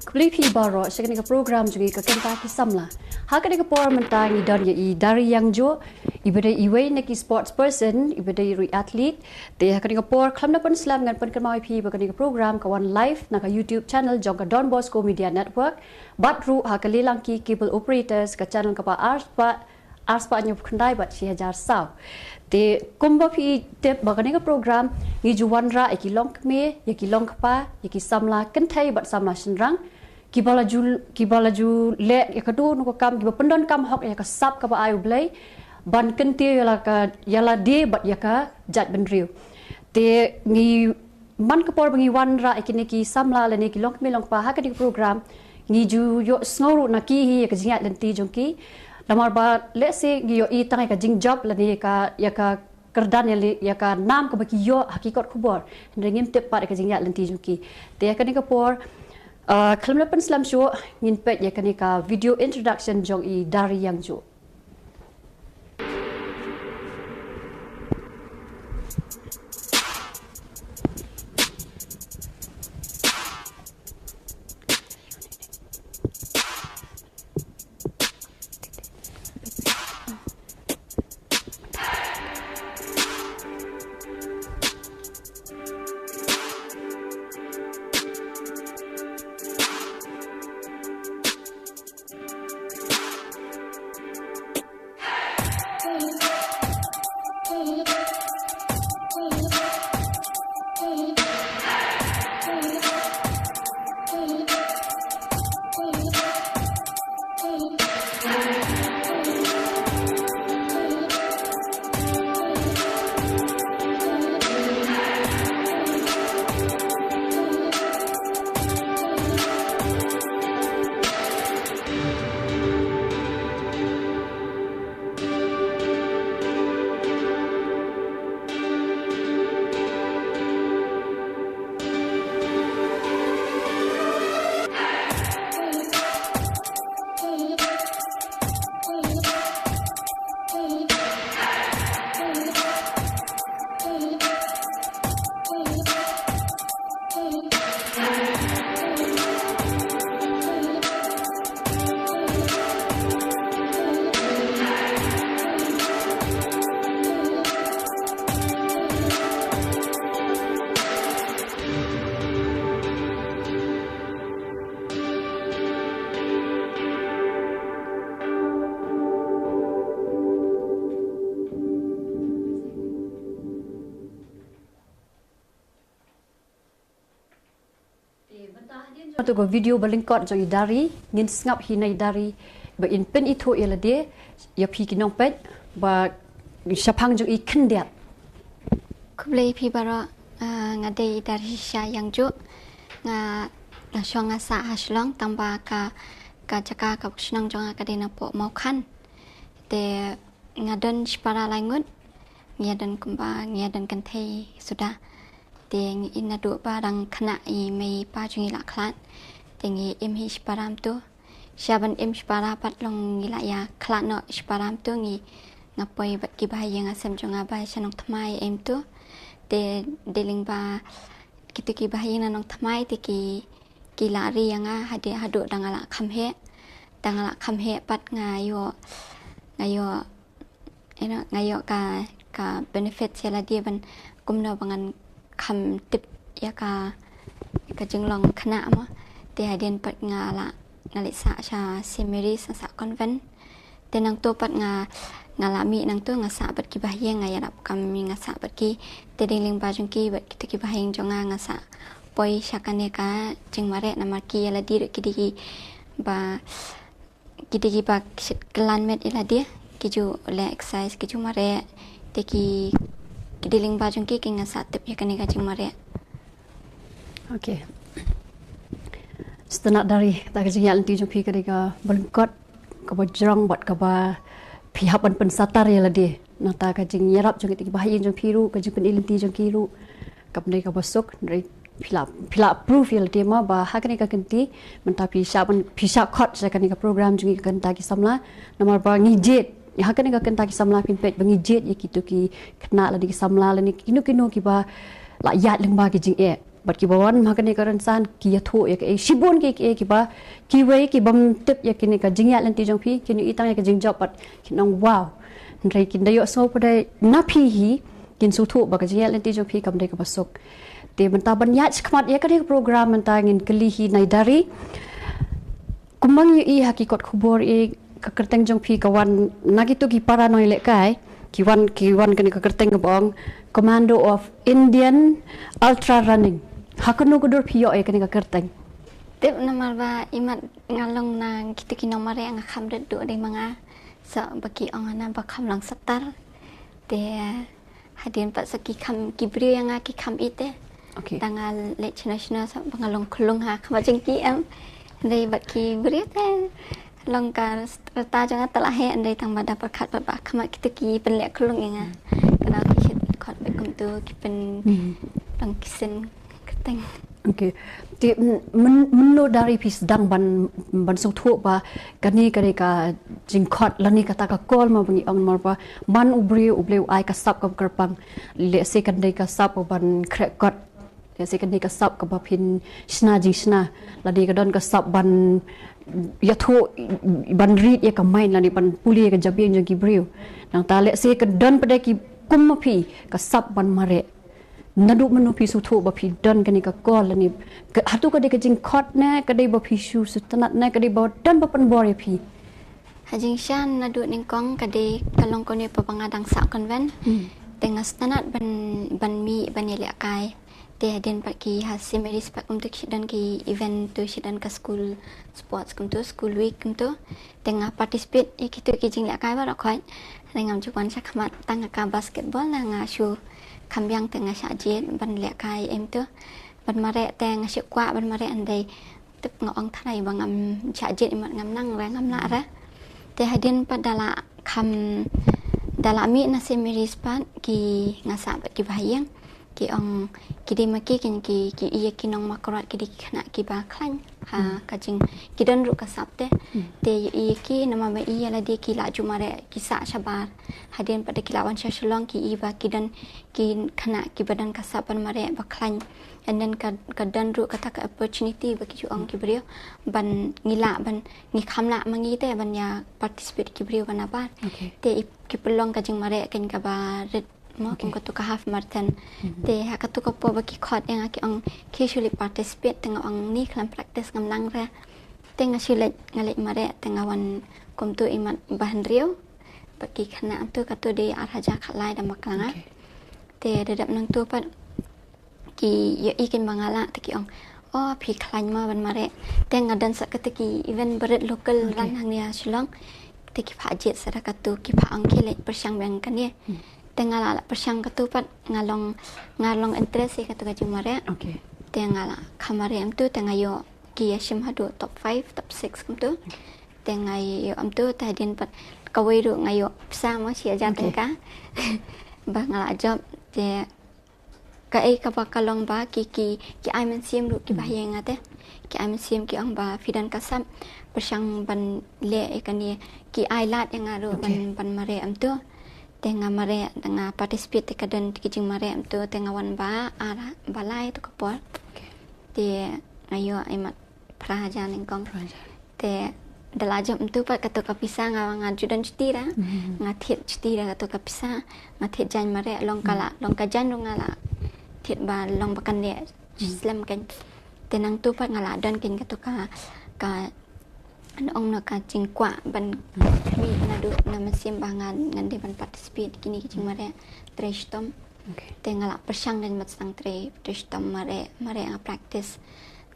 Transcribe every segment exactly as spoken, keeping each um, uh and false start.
Khublei phi baroh sha kane ka program jong ngi ka Kynta Ki Samla. Ha kane ka por mynta ngi don ïa i Dari Yangju, iba dei iwei na ki sports person, iba dei ruh i athlete. Te ha kane ka por khlem da pynslem ngan pynkynmaw ïa phi ba kane ka program ka wan live na ka YouTube channel jong ka Don Bosco Media Network. Bad ruh ha ka Leilang Ki cable operators ka channel kaba arspah arspah hynñiewphew khyndai bad shi hajar saw. Te kumba phi tip ba kane ka program ngi ju wanrah ïa ki longkmie, ïa ki longkpa, ïa ki samla kynthei bad samla shynrang, kiba la ju, kiba la ju leh ïa kano kano ka kam, kiba pyndonkam hok ïa ka sap kaba ai U Blei ban kyntiew ïa la ka, ïa lade bad ïa ka jaitbynriew. Te ngi man ka por ba ngi wanrah ïa kine ki samla lane ki longkmie longkpa ha kane ka program, ngi ju ïohsngew ruh na ki hi ïa ka jingïaid lynti jong ki. Namar ba lehse ngi ïohi tang ïa ka jingjop lane ïa ka, ïa ka kyrdan ïa li, ïa ka nam kaba ki ïoh ha ki kot khubor. Hynrei ngim tip pat ïa ka jingïaid lynti jong ki. Te ha kane ka por, ah, khlem da pynslem shuh, ngin peit ïa kane ka video introduction jong i Dari Yangju. Atu ka video ba lyngkot jong i Dari, ngin sngap hi na i Dari ba in pynithuh ïa lade ïa phi ki nongpeit ba shaphang jong i khyndiat. Khublei phi baroh, ah, nga dei i Dari Shisha Yangju. Nga, nga shong nga sah ha Shillong, tangba ka, ka jaka ka shnong jong nga ka dei napoh Mawkhan. Te nga don shipara lai ngut, ngi ïa don kumba, ngi ïa don kynthei suda. Te ngi, naduh ba dang khynnah i mei i pa jong ngi la khlad. Te ngi im hi shipara mynta. Sha ban im shipara pat long ngi la ïa khlad noh shipara mynta, ngi, nga poi bad ki bahaïing ha sem jong nga ba sha Nongthymmai em mynta. Te dei lyngba kito ki bahaïing na Nongthymmai te ki, ki la ri ïa nga hadien haduh da nga la kham heh. Da nga la kham heh pat nga ïoh, nga ïoh, you know, nga ïoh ka, ka benefit ïa lade ban kumno ba ngan kham tip ïa ka, ka jinglong khynnah mo. Te hadien pat nga la, nga leit sah sha Saint Mary's, nga sah convent. Te nangta pat nga, nga la mih nangta nga sah bad ki bahaïing, nga ïarap kam nga sah bad ki. Te dei lyngba jong ki bad kito ki bahaïing jong nga nga sah poi sha kane ka jingmareh namar ki ïa lade ruh ki dei kiba, ki dei kiba kylan met ïa lade, ki ju leh exercise, ki ju mareh. Te ki, ki dei lyngba jong ki ki nga sah tip ïa kane ka jingmareh. Okay. Sngewtynnat Dari, kata ka jingïaid lynti jong phi ka dei kaba lyngkot, kaba jrong bad kaba phi hap ban pynsatar ïa lade. Nangta ka jingïarap jong kito ki bahaïing jong phi ruh, ka jingpyni lynti jong ki ruh, kam dei kaba suk, hynrei phi la, phi la prove ïa lade mo ba ha kane ka kynti mynta phi shah ban, phi shah khot sha kane ka program jong ngi ka Kynta Ki Samla. Namar ba ngi jied ha kane ka Kynta Ki Samla, phin peit ba ngi jied ïa kito ki khynnah lane ki samla lane kino kino kiba la ïaid lyngba ki jingeh. Bad kiba wan ha kane ka rynsan ki ïathuh ïa kaei shibun ki, ki, kiba kiwei ki bym tip ïa kane ka jingïaid lynti jong phi, kin ïohi tang ïa ka jingjop bad kin ong wow. Hynrei kin da ïohsngew pat na phi hi, kin sngewthuh ba ka jingïaid lynti jong phi kam dei kaba suk. Te mynta ban ïaid shakhmat ïa kane ka program mynta ngin kylli hi na i Dari. Kumba ngi ïohi ha ki kot khubor, i ka kyrteng jong phi ka wan na kito ki para nongïalehkai, ki wan, ki wan kane ka kyrteng kaba ong Commando of Indian Ultra Running. Ha kano ka dur phi ïoh ïa kane ka kyrteng? Tip namar ba imat nga long na kito ki nongmareh nga kham rit duh dei ma nga. So ba ki ong hana ba kham long satar. Te hadien pat sa ki kham, ki briew ïa nga ki kham ïeit te. Okay. Tang nga leit shano shano sa ba nga long khulung ha khmat jong ki em. Hynrei bad ki briew te long ka rta jong nga te la heh, hynrei tang ba da pyrkhat bad ba khmat kito ki pynleh khulung ïa nga. Kane ki shit khot bad kumto ki pyn long ki sien kyrteng. Okay. Te mynno Dari phi sdang ban, ban sngewthuh ba kane, kane ka jingkhot lane kata ka kol ma ba ngi ong namar ba man u briew u Blei u ai ka sap kaba kyrpang. Lehse kan dei ka sap ban khreh kot. Lehse kan dei ka sap kaba phin shna jingshna. Lane ka don ka sap ban ïathuh, ban rit ïa ka mind lane ban pule ïa ka jabieng jong ki briew. Nangta lehse ka don pat de ki kum ma phi ka sap ban mareh. Naduh mynno phi sngewthuh ba phi don kane ka kol lane hato ka dei ka jingkhot ne ka dei ba phi shu sngewtynnat ne ka dei ba don ba pynbor ïa phi? Ha jingshisha naduh nyngkong ka dei ka long kane ba nga dang sah convent. Te nga sngewtynnat ban, ban mih ban ïalehkai. Te hadien pat ki ha Saint Mary's pat kumto ki don ki event to, ki don ka school sports kumto, school week kumto. Te nga participate ïa kito ki jinglehkai baroh khoit. Te ngam ju wan shakhmat tang ka basketball na nga shu kham biang te nga shah jied ban lehkai em to. Ban mareh te nga shu kwah ban mareh hynrei tip nga ong tharai ba ngam shah jied imat ngam nang re ngam lah re. Te hadien pat da la kham, da la mih na Saint Mary's pat ki nga sah bad kiba ha ïing. Ki ong ki dei ma ki kin ki, ki ïa ki nongmakrat ki dei ki khynnah kiba khlaiñ. Ha ka jing ki don ruh ka sap te. Te ïa ki namar ba ïa lade ki la ju mareh ki sah shabar. Hadien pat da ki la wan sha Shillong ki i ba ki don ki khynnah kiba don ka sap ban mareh ba khlaiñ. And then ka, ka don ruh kata ka opportunity ba ki ju ong ki briew ban ngi lah ban ngi kham lah ma ngi te ban ïa participate ki briew ba nabar. Okay. Te ki pynlong ka jingmareh kan kaba rit mo kum kato ka half marathon. Te ha kato ka por ba ki khot ïa nga ki ong ki shu leit participate te nga ong ni khlem practice ngam nang re. Te nga shu leit, nga leit mareh te nga wan kumto imat ba hynriew. Ba ki khynnah to kato dei ar hajar khatlai da ma khlanga. Okay. Te da dep nangto pat ki ïohi kein ba nga lah te ki ong, oh phi khlaiñ mo ban mareh. Te nga don sa kata ki event barit local ran hangne ha Shillong. Te ki phah jied sa da kato ki phah ong ki leit pyrshang biang kane. Te nga la, la pyrshang kato pat nga long, nga long interest ïa kato ka jingmareh. Okay. Te nga la kham mareh em to te nga ïoh ki ïa shim haduh top five, top six kumto. Te nga ïoh em to te hadien pat kawei ruh nga ïoh pisa mo shi hajar tyngka. Ba nga la jop te kaei kaba ka long ba ki, ki, ki ai mynsiem ruh kiba ha ïing nga te. Ki ai mynsiem ki ong ba phi don ka sap pyrshang ban leh ïa kane, ki ai lad ïa nga ruh ban, ban mareh em to. Te nga mareh, te nga participate te ka don ki jingmareh em to te nga wan ba ar ba lai to ka por. Okay. Te nga ïoh imat phra hajar nyngkong. Phra hajar. Te da la jop em to pat kato ka pisa nga, nga ju don juti ra. Nga thied juti ra kato ka pisa. Nga thied jaiñ mareh long ka la, long ka jaiñ ruh nga la thied ba long ba kan leh slem kein. Te nangto pat nga la don kein kato ka, ka nong na ka jingkwah ban mih naduh na mynsiem ba nga, ngan dei ban participate kine ki jingmareh trei shitom. Okay. Te nga la pyrshang kein mat sdang trei, trei shitom mareh, mareh nga practice.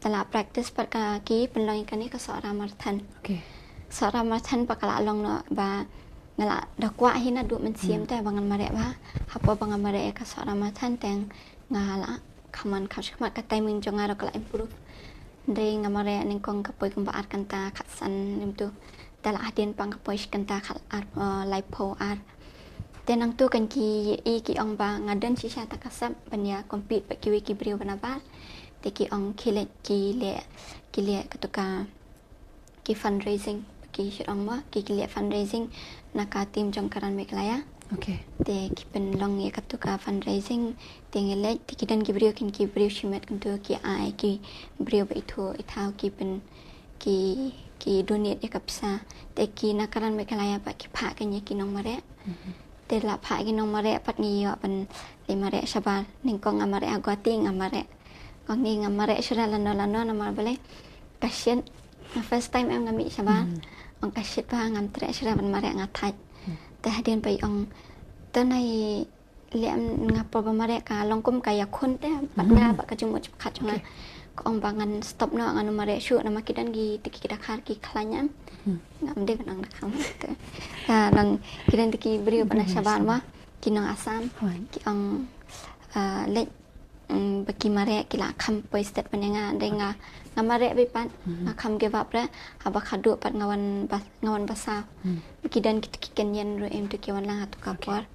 Te la practice pat ka ki pynlong ïa kane ka Sohra Marathon. Okay. Sohra Marathon pat ka la long noh ba nga la da kwah hi naduh mynsiem te ba ngan mareh ba. Hapoh ba nga mareh ïa ka Sohra Marathon te nga la kham man kham shakhmat ka timing jong nga ruh ka la improve. Hynrei nga mareh nyngkong ka poi kumba ar kynta khatsan lem to. Te la hadien pat ka poi shi kynta khat ar, eh, laiphew ar. Te nangto kan ki ïohi ki ong ba nga don shisha ta ka sap ban ïa compete bad kiwei ki briew ba nabar. Te ki ong ki leh, ki leh, ki leh kato ka ki fundraising, ki shu ong mo, ki, ki leh fundraising na ka team jong ka Run Meghalaya. Okay. Te ki pynlong ïa katu ka fundraising, te ngi leit, te ki don ki briew, kin ki briew shimet kumtu, ki ai ki briew ba ithuh ithaw, ki pyn ki ki donate ïa ka pisa. Te ki na ka ran Meghalaya pat ki phah kane ïa ki nongmareh. Te la phah ki nongmareh pat ngi ïoh ban leit mareh shabar. Nyngkong nga mareh ha Guwahati, nga mareh. Ong ngi nga mareh shuh lano lano namar balei ka shit. Nga first time em nga mih shabar. Ong ka shit bha, ngam treh shuh ban mareh, nga thait. Te hadien ba i ong, to nai leh em, nga por ba mareh ka long kum ka ïakhun te bad nga bad ka jingmut jingpyrkhat jong nga. Ka ong ba ngan stop noh, ngan ym mareh shuh namar ki don ki tiki ki dakhar ki khlaiñ em. Ngam dei ban ong dakhar te. Ka long ki don tiki briew ba na shabar ma, ki nong Assam. Ki ong, ah, leit, mm, ba ki mareh ki la kham poi stet ban ïa nga, dei nga, nga mareh beit pat, nga kham give up re, haba khadduh pat nga wan ba, nga wan ba saw. Ba ki don ki tiki Kenyan ruh em tu ki wan lang ha tu ka por.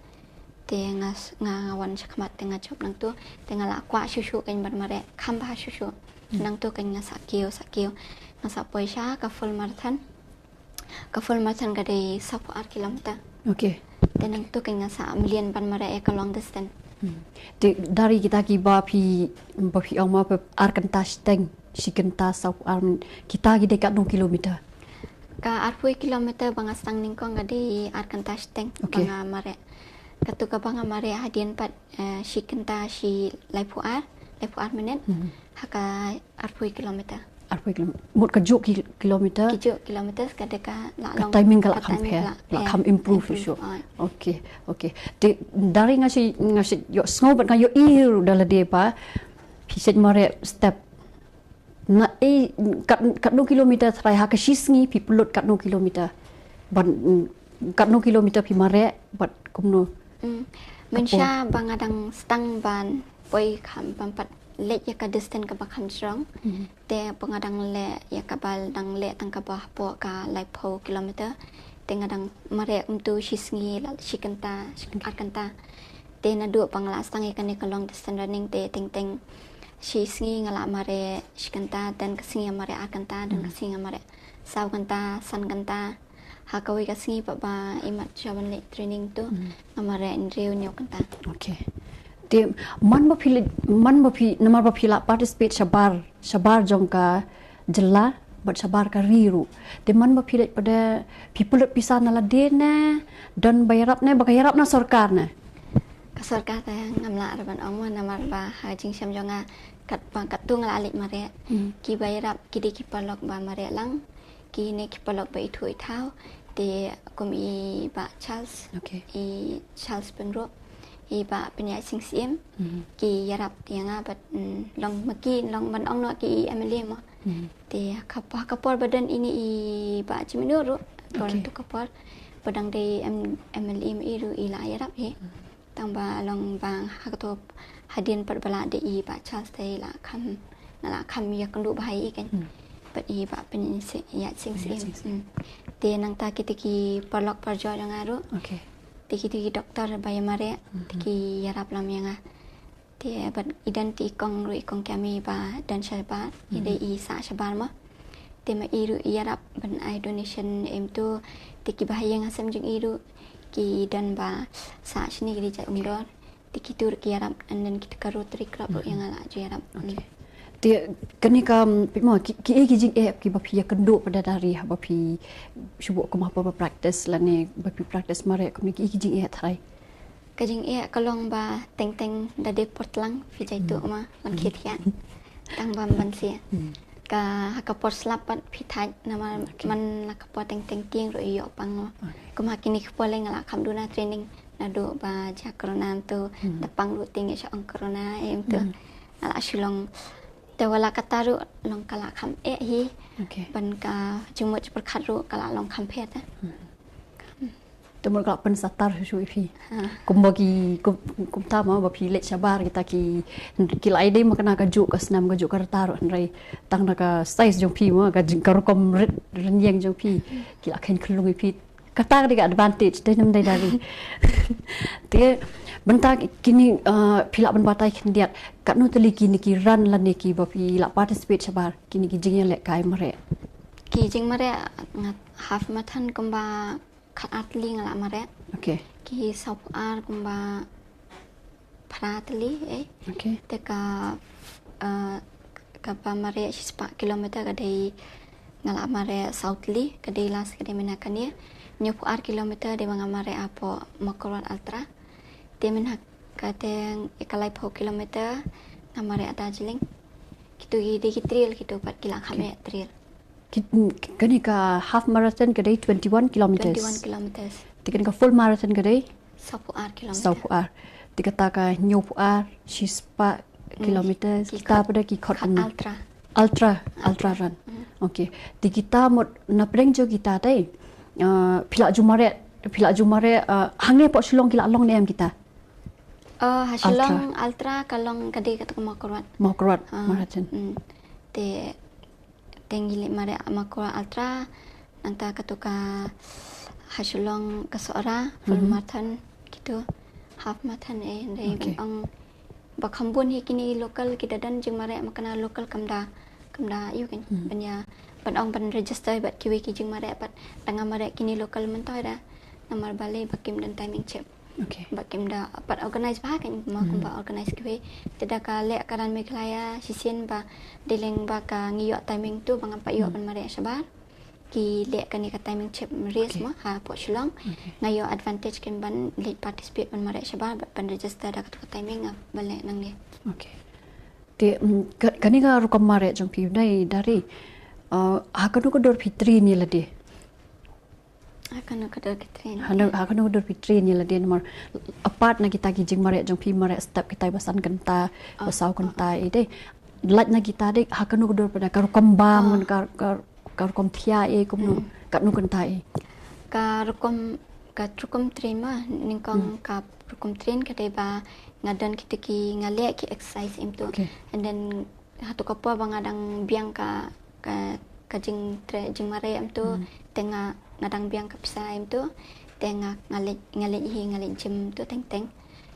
Te nga s-, nga, nga wan shakhmat te nga jop nangtu, te nga la kwah shuh shuh kein ban mareh, kham bha shuh shuh. Nangtu kein nga sa kiew, sa kiew. Nga sa poi sha ka full marathon. Ka full marathon ka dei sawphew ar kilometer. Okay. Te nangtu kein nga sa mlien ban mareh ïa ka long distance. Te dari kita kiba phi, ba phi ong ma ba ar kynta shiteng, shi kynta sawphew ar minit, kita ki dei katno kilometer? Ka arphew kilometer ba nga sdang nyngkong ka dei ar kynta shiteng ba nga mareh. Katu kaba nga mareh hadien pat, eh, shi kynta shi laiphew ar, laiphew ar minit. Ha ka arphew kilometer. Arphew kilometer. Mut kajuh ki-, kilometer. Kajuh kilometer ka dei ka la Ka long, timing ka la kham pher, la kham improve shuh. Okay, okay. Te dari nga shi, nga shi ïohsngew bad nga ïohi ruh da lade ba phi shait mareh step. Na, eh, kat, katno kilometer trai ha ka shi sngi phi pynlut katno kilometer? Ban, mm, katno kilometer phi mareh bad kumno? Mynshuwa ba nga dang sdang ban poi kham, ban pat leh ïa ka distance kaba kham jrong. Te ba nga dang leh ïa kaba dang leh tang kaba hapoh ka laiphew kilometer. Te nga dang mareh kumtu shi sngi la shi kynta, shi ar kynta. Te naduh ba nga la sdang ïa kane ka long distance running te teng teng shi sngi nga la mareh shi kynta, don ka sngi nga mareh ar kynta, don ka sngi nga mareh saw kynta, san kynta. Ha kawei ka sngi pat ba imat sha ban leh training tu nga mareh hynriew hynñiew kynta. Okay. Te man ba phi leh, man ba phi, namar ba phi la participate shabar, shabar jong ka jylla bad shabar ka ri ruh. Te man ba phi leh pat de phi pynlut pisa na lade ne don ba ïarap ne ba ka ïarap na sorkar ne? Ka sorkar te ngam lah ruh ban ong mo namar ba ha jingshem jong nga kat ba katu nga la leit mareh. Kiba ïarap ki dei ki paralok ba mareh lang. Kine ki paralok ba ithuh ithaw te kum i Bah Charles, i Charles Pynrop, i Bah Pynïaid Sing Syiem, ki ïarap ïa nga bad, mm, long ma ki long ban ong noh ki i M L A mo. Te ha ka, ha ka por ba don ine i Bah Jemino ruh, por tu ka por ba dang dei M-, M L A ma i ruh i la ïarap hi. Tang ba long ba ha kato hadien pat ba la dei i Bah Charles te i la kham, nga la kham ïakynduh bha ïa i kein. Bad i Bah Pynïaid Sing Syiem. Te nangta kito ki paralok parajor jong nga ruh. Te kito ki doktor ba ïa mareh te ki ïarap lem ïa nga. Te bad i don te i kong ruh, i kong Kiami ba don shabar, i dei i sah shabar mo. Te ma i ruh i ïarap ban ai donation em tu, te kiba ha ïing ha sem jong i ruh ki don ba sah shane ki dei jait umdor. Te kitu ruh ki ïarap, and then kita ka Rotary Club ruh ïa nga la ju ïarap. Te kane ka, mm, phi mo, ki, kiei ki jingeh kiba phi ïakynduh pat da dari haba phi shu buh kum ha por ba practice lane ba phi practice mareh kumne, kiei ki jingeh tharai? Ka jingeh ka long ba teng teng da dei por tlang phi jai tuh ma, lam khie thiah. Tang bam ban sih. Ka ha ka por slap pat phi thait namar man la ka por teng teng tieng ruh ïoh pang mo. Kum ha kine ki por lei nga la kham duna training naduh ba jia corona tu, da pang ruh tieng ïa sha ong corona em tu. Nga la shu long te wat la katta ruh long ka la kham eh hi. Ban ka jingmut jingpyrkhat ruh ka la long kham pher te. Te mut ka la pynsatar shuh shuh ïa phi. Kumba ki, kum, kumta ma ba phi leit shabar kita ki, ki la ïadei ma kane kajuh ka snem kajuh ka rta ruh, hynrei tang na ka size jong phi ma ka jing, ka rukom rit rynïeng jong phi ki la kheiñ khyllung ïa phi. Kata ka dei ka advantage, dei ne ym dei dari. Te mynta kine, uh, phi lah ban batai khyndiat katno tylli kine ki run lane kiba phi lah participate shabar, kine ki jingïalehkai mareh? Ki jingmareh nga half marathon kumba khat ar tylli nga lah mareh. Okay. Ki sawphew ar kumba phra tylli, eh. Okay. Te ka, eh, kaba mareh shispah kilometer ka dei nga lah mareh saw tylli, ka dei last ka dei mynta kane. Hynñiewphew ar kilometer dei ba nga mareh hapoh Mawkyrwat Ultra. Te mynta kata ka laiphew kilometer nga mareh Darjeeling. Kitu ki dei ki trail kitu pat ki lah kham eh trail. Ki, kane ka half marathon ka dei twenty-one kilometers. Twenty-one kilometers. Te kane ka full marathon ka dei Sawphew ar kilometer. Sawphew ar. Te kata ka hynñiewphew ar shispah kilometers. Ki Kita pada ki khot Khot ultra. Ultra, ultra run. Okay. Te kita mut na pdeng jong kita te, uh, phi lah ju mareh, phi lah ju mareh, uh, hangne hapoh Shillong ki lah long ne em kita? Oh, ha Shillong ultra ka long ka dei katu ka Mawkyrwat. Mawkyrwat Ah, Marathon. Mm. Te te ngi leit mareh Mawkyrwat Ultra, nangta katu ka ha Shillong ka Sohra, full marathon kitu, half marathon eh, dei ban ong ba kham bun hi kine local ki da don jingmareh ma kane local kam da, kam da ïoh kan ban ïa ban ong ban register bad kiwei ki jingmareh pat da nga mareh kine local mynta da namar balei ba kim don timing chip. Okay. Ba kim da pat organize bha kan ma kumba organize kiwei. Te da ka leh ka Run Meghalaya shisien ba dei leng ba ka ngi ïoh timing tu ba ngam pat ïoh ban mareh shabar. Ki leh kane ka timing chip race ma hapoh Shillong. Nga ïoh advantage kan ban leit participate ban mareh shabar bad ban register da katu ka timing nga ban leh nangne. Okay. Te, mm, ka, kane ka rukom mareh jong phi dei Dari, uh, ha kano ka dur phi train ïa lade? Ha kano ka dur ki train. Ha kano ka dur phi train ïa lade namar apart na kita ki jingmareh jong phi, mareh step kita ba san kynta, ba saw kynta eh dei. Lait na kita dei ha kano ka dur pada ka rukom bam, ka, ka, ka rukom thiah eh kumno, katno kynta eh? Ka rukom, ka rukom train ma nyngkong ka rukom train ka dei ba nga don kita ki, nga leh ki exercise em tu. Okay. And then hatu ka por ba nga dang biang ka, ka, ka jingtrei, jingmareh em tu, te nga, nga dang biang ka pisa em tu, te nga, nga leit, nga leit hi, nga leit gym tu teng teng,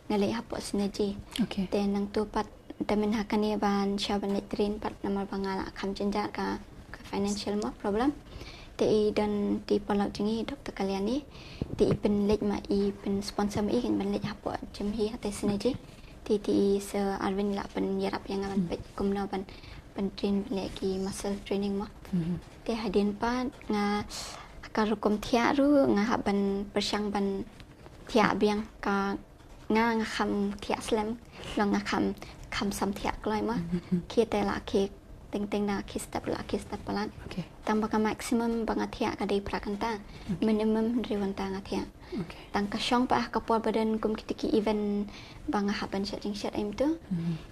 nga leit hapoh Synergy. Okay. Te nangtu pat te mynta kane ban sha ban leit train pat namar ba nga la kham jynjar ka, ka financial mo problem. Te i don te i paralok jong ngi Doctor Kalyani, te i pynleit ma i pynsponsor ma i kan ban leit hapoh gym hi hate Synergy. Te te i Sir Arvind la pynïarap ïa nga ban peit kumno ban, ban train ban leh ki muscle training mo. Te hadien pat nga ka rukom thiah ruh nga hap ban pyrshang ban thiah biang ka nga, nga kham thiah slem, long nga kham, kham sam thiah kloi mo. Khie te la khie teng teng da khie step la khie step palat. Okay. Tang ba ka maximum ba nga thiah ka dei phra kynta. Minimum hynriew kynta nga thiah. Okay. Tang ka shong pat ha ka por ba don kum kita ki event ba nga hap ban shet jingshet em tu.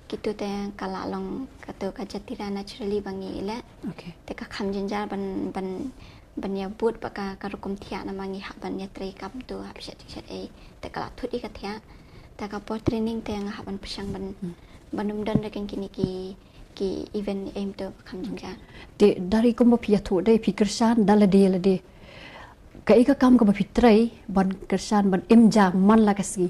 Kitu te ka la long katu ka Jatira Naturally ba ngi leh. Okay. Te ka kham jynjar ban, ban, ban ïa bud ba ka, ka rukom thiah namar ngi hap ban ïa trei kam tu, hap shet jingshet ei. Te ka la thut i ka thiah. Te ka por training te nga hap ban pyrshang ban, ban ym don da kine ki, ki event em tu ba kham jynjar. Te Dari kumba phi ïathuh dei phi kyrshan da lade lade. Kaei ka kam kaba phi trei ban kyrshan ban im ja man la ka sngi?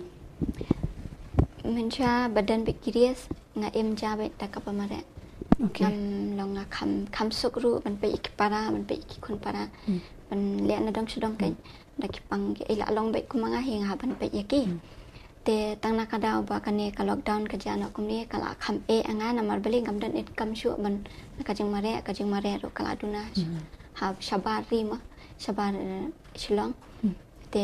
Mynshuwa ba don bad ki race nga im ja bad da kaba mareh. Okay. Ngam long nga kham, kham suk ruh ban peit ïa ki para, ban peit ïa ki khun para. Ban leh na dong sha dong kan da ki pang ki, i la long bad kum ma nga hi nga hap ban peit ïa ki. Te tang na ka daw ba kane ka lockdown ka jia noh kumne ka la kham eh ïa nga namar balei ngam don income shuh ban na ka jingmareh, ka jingmareh ruh ka la duna. Ha shabar ri mo, shabar, eh, Shillong. Te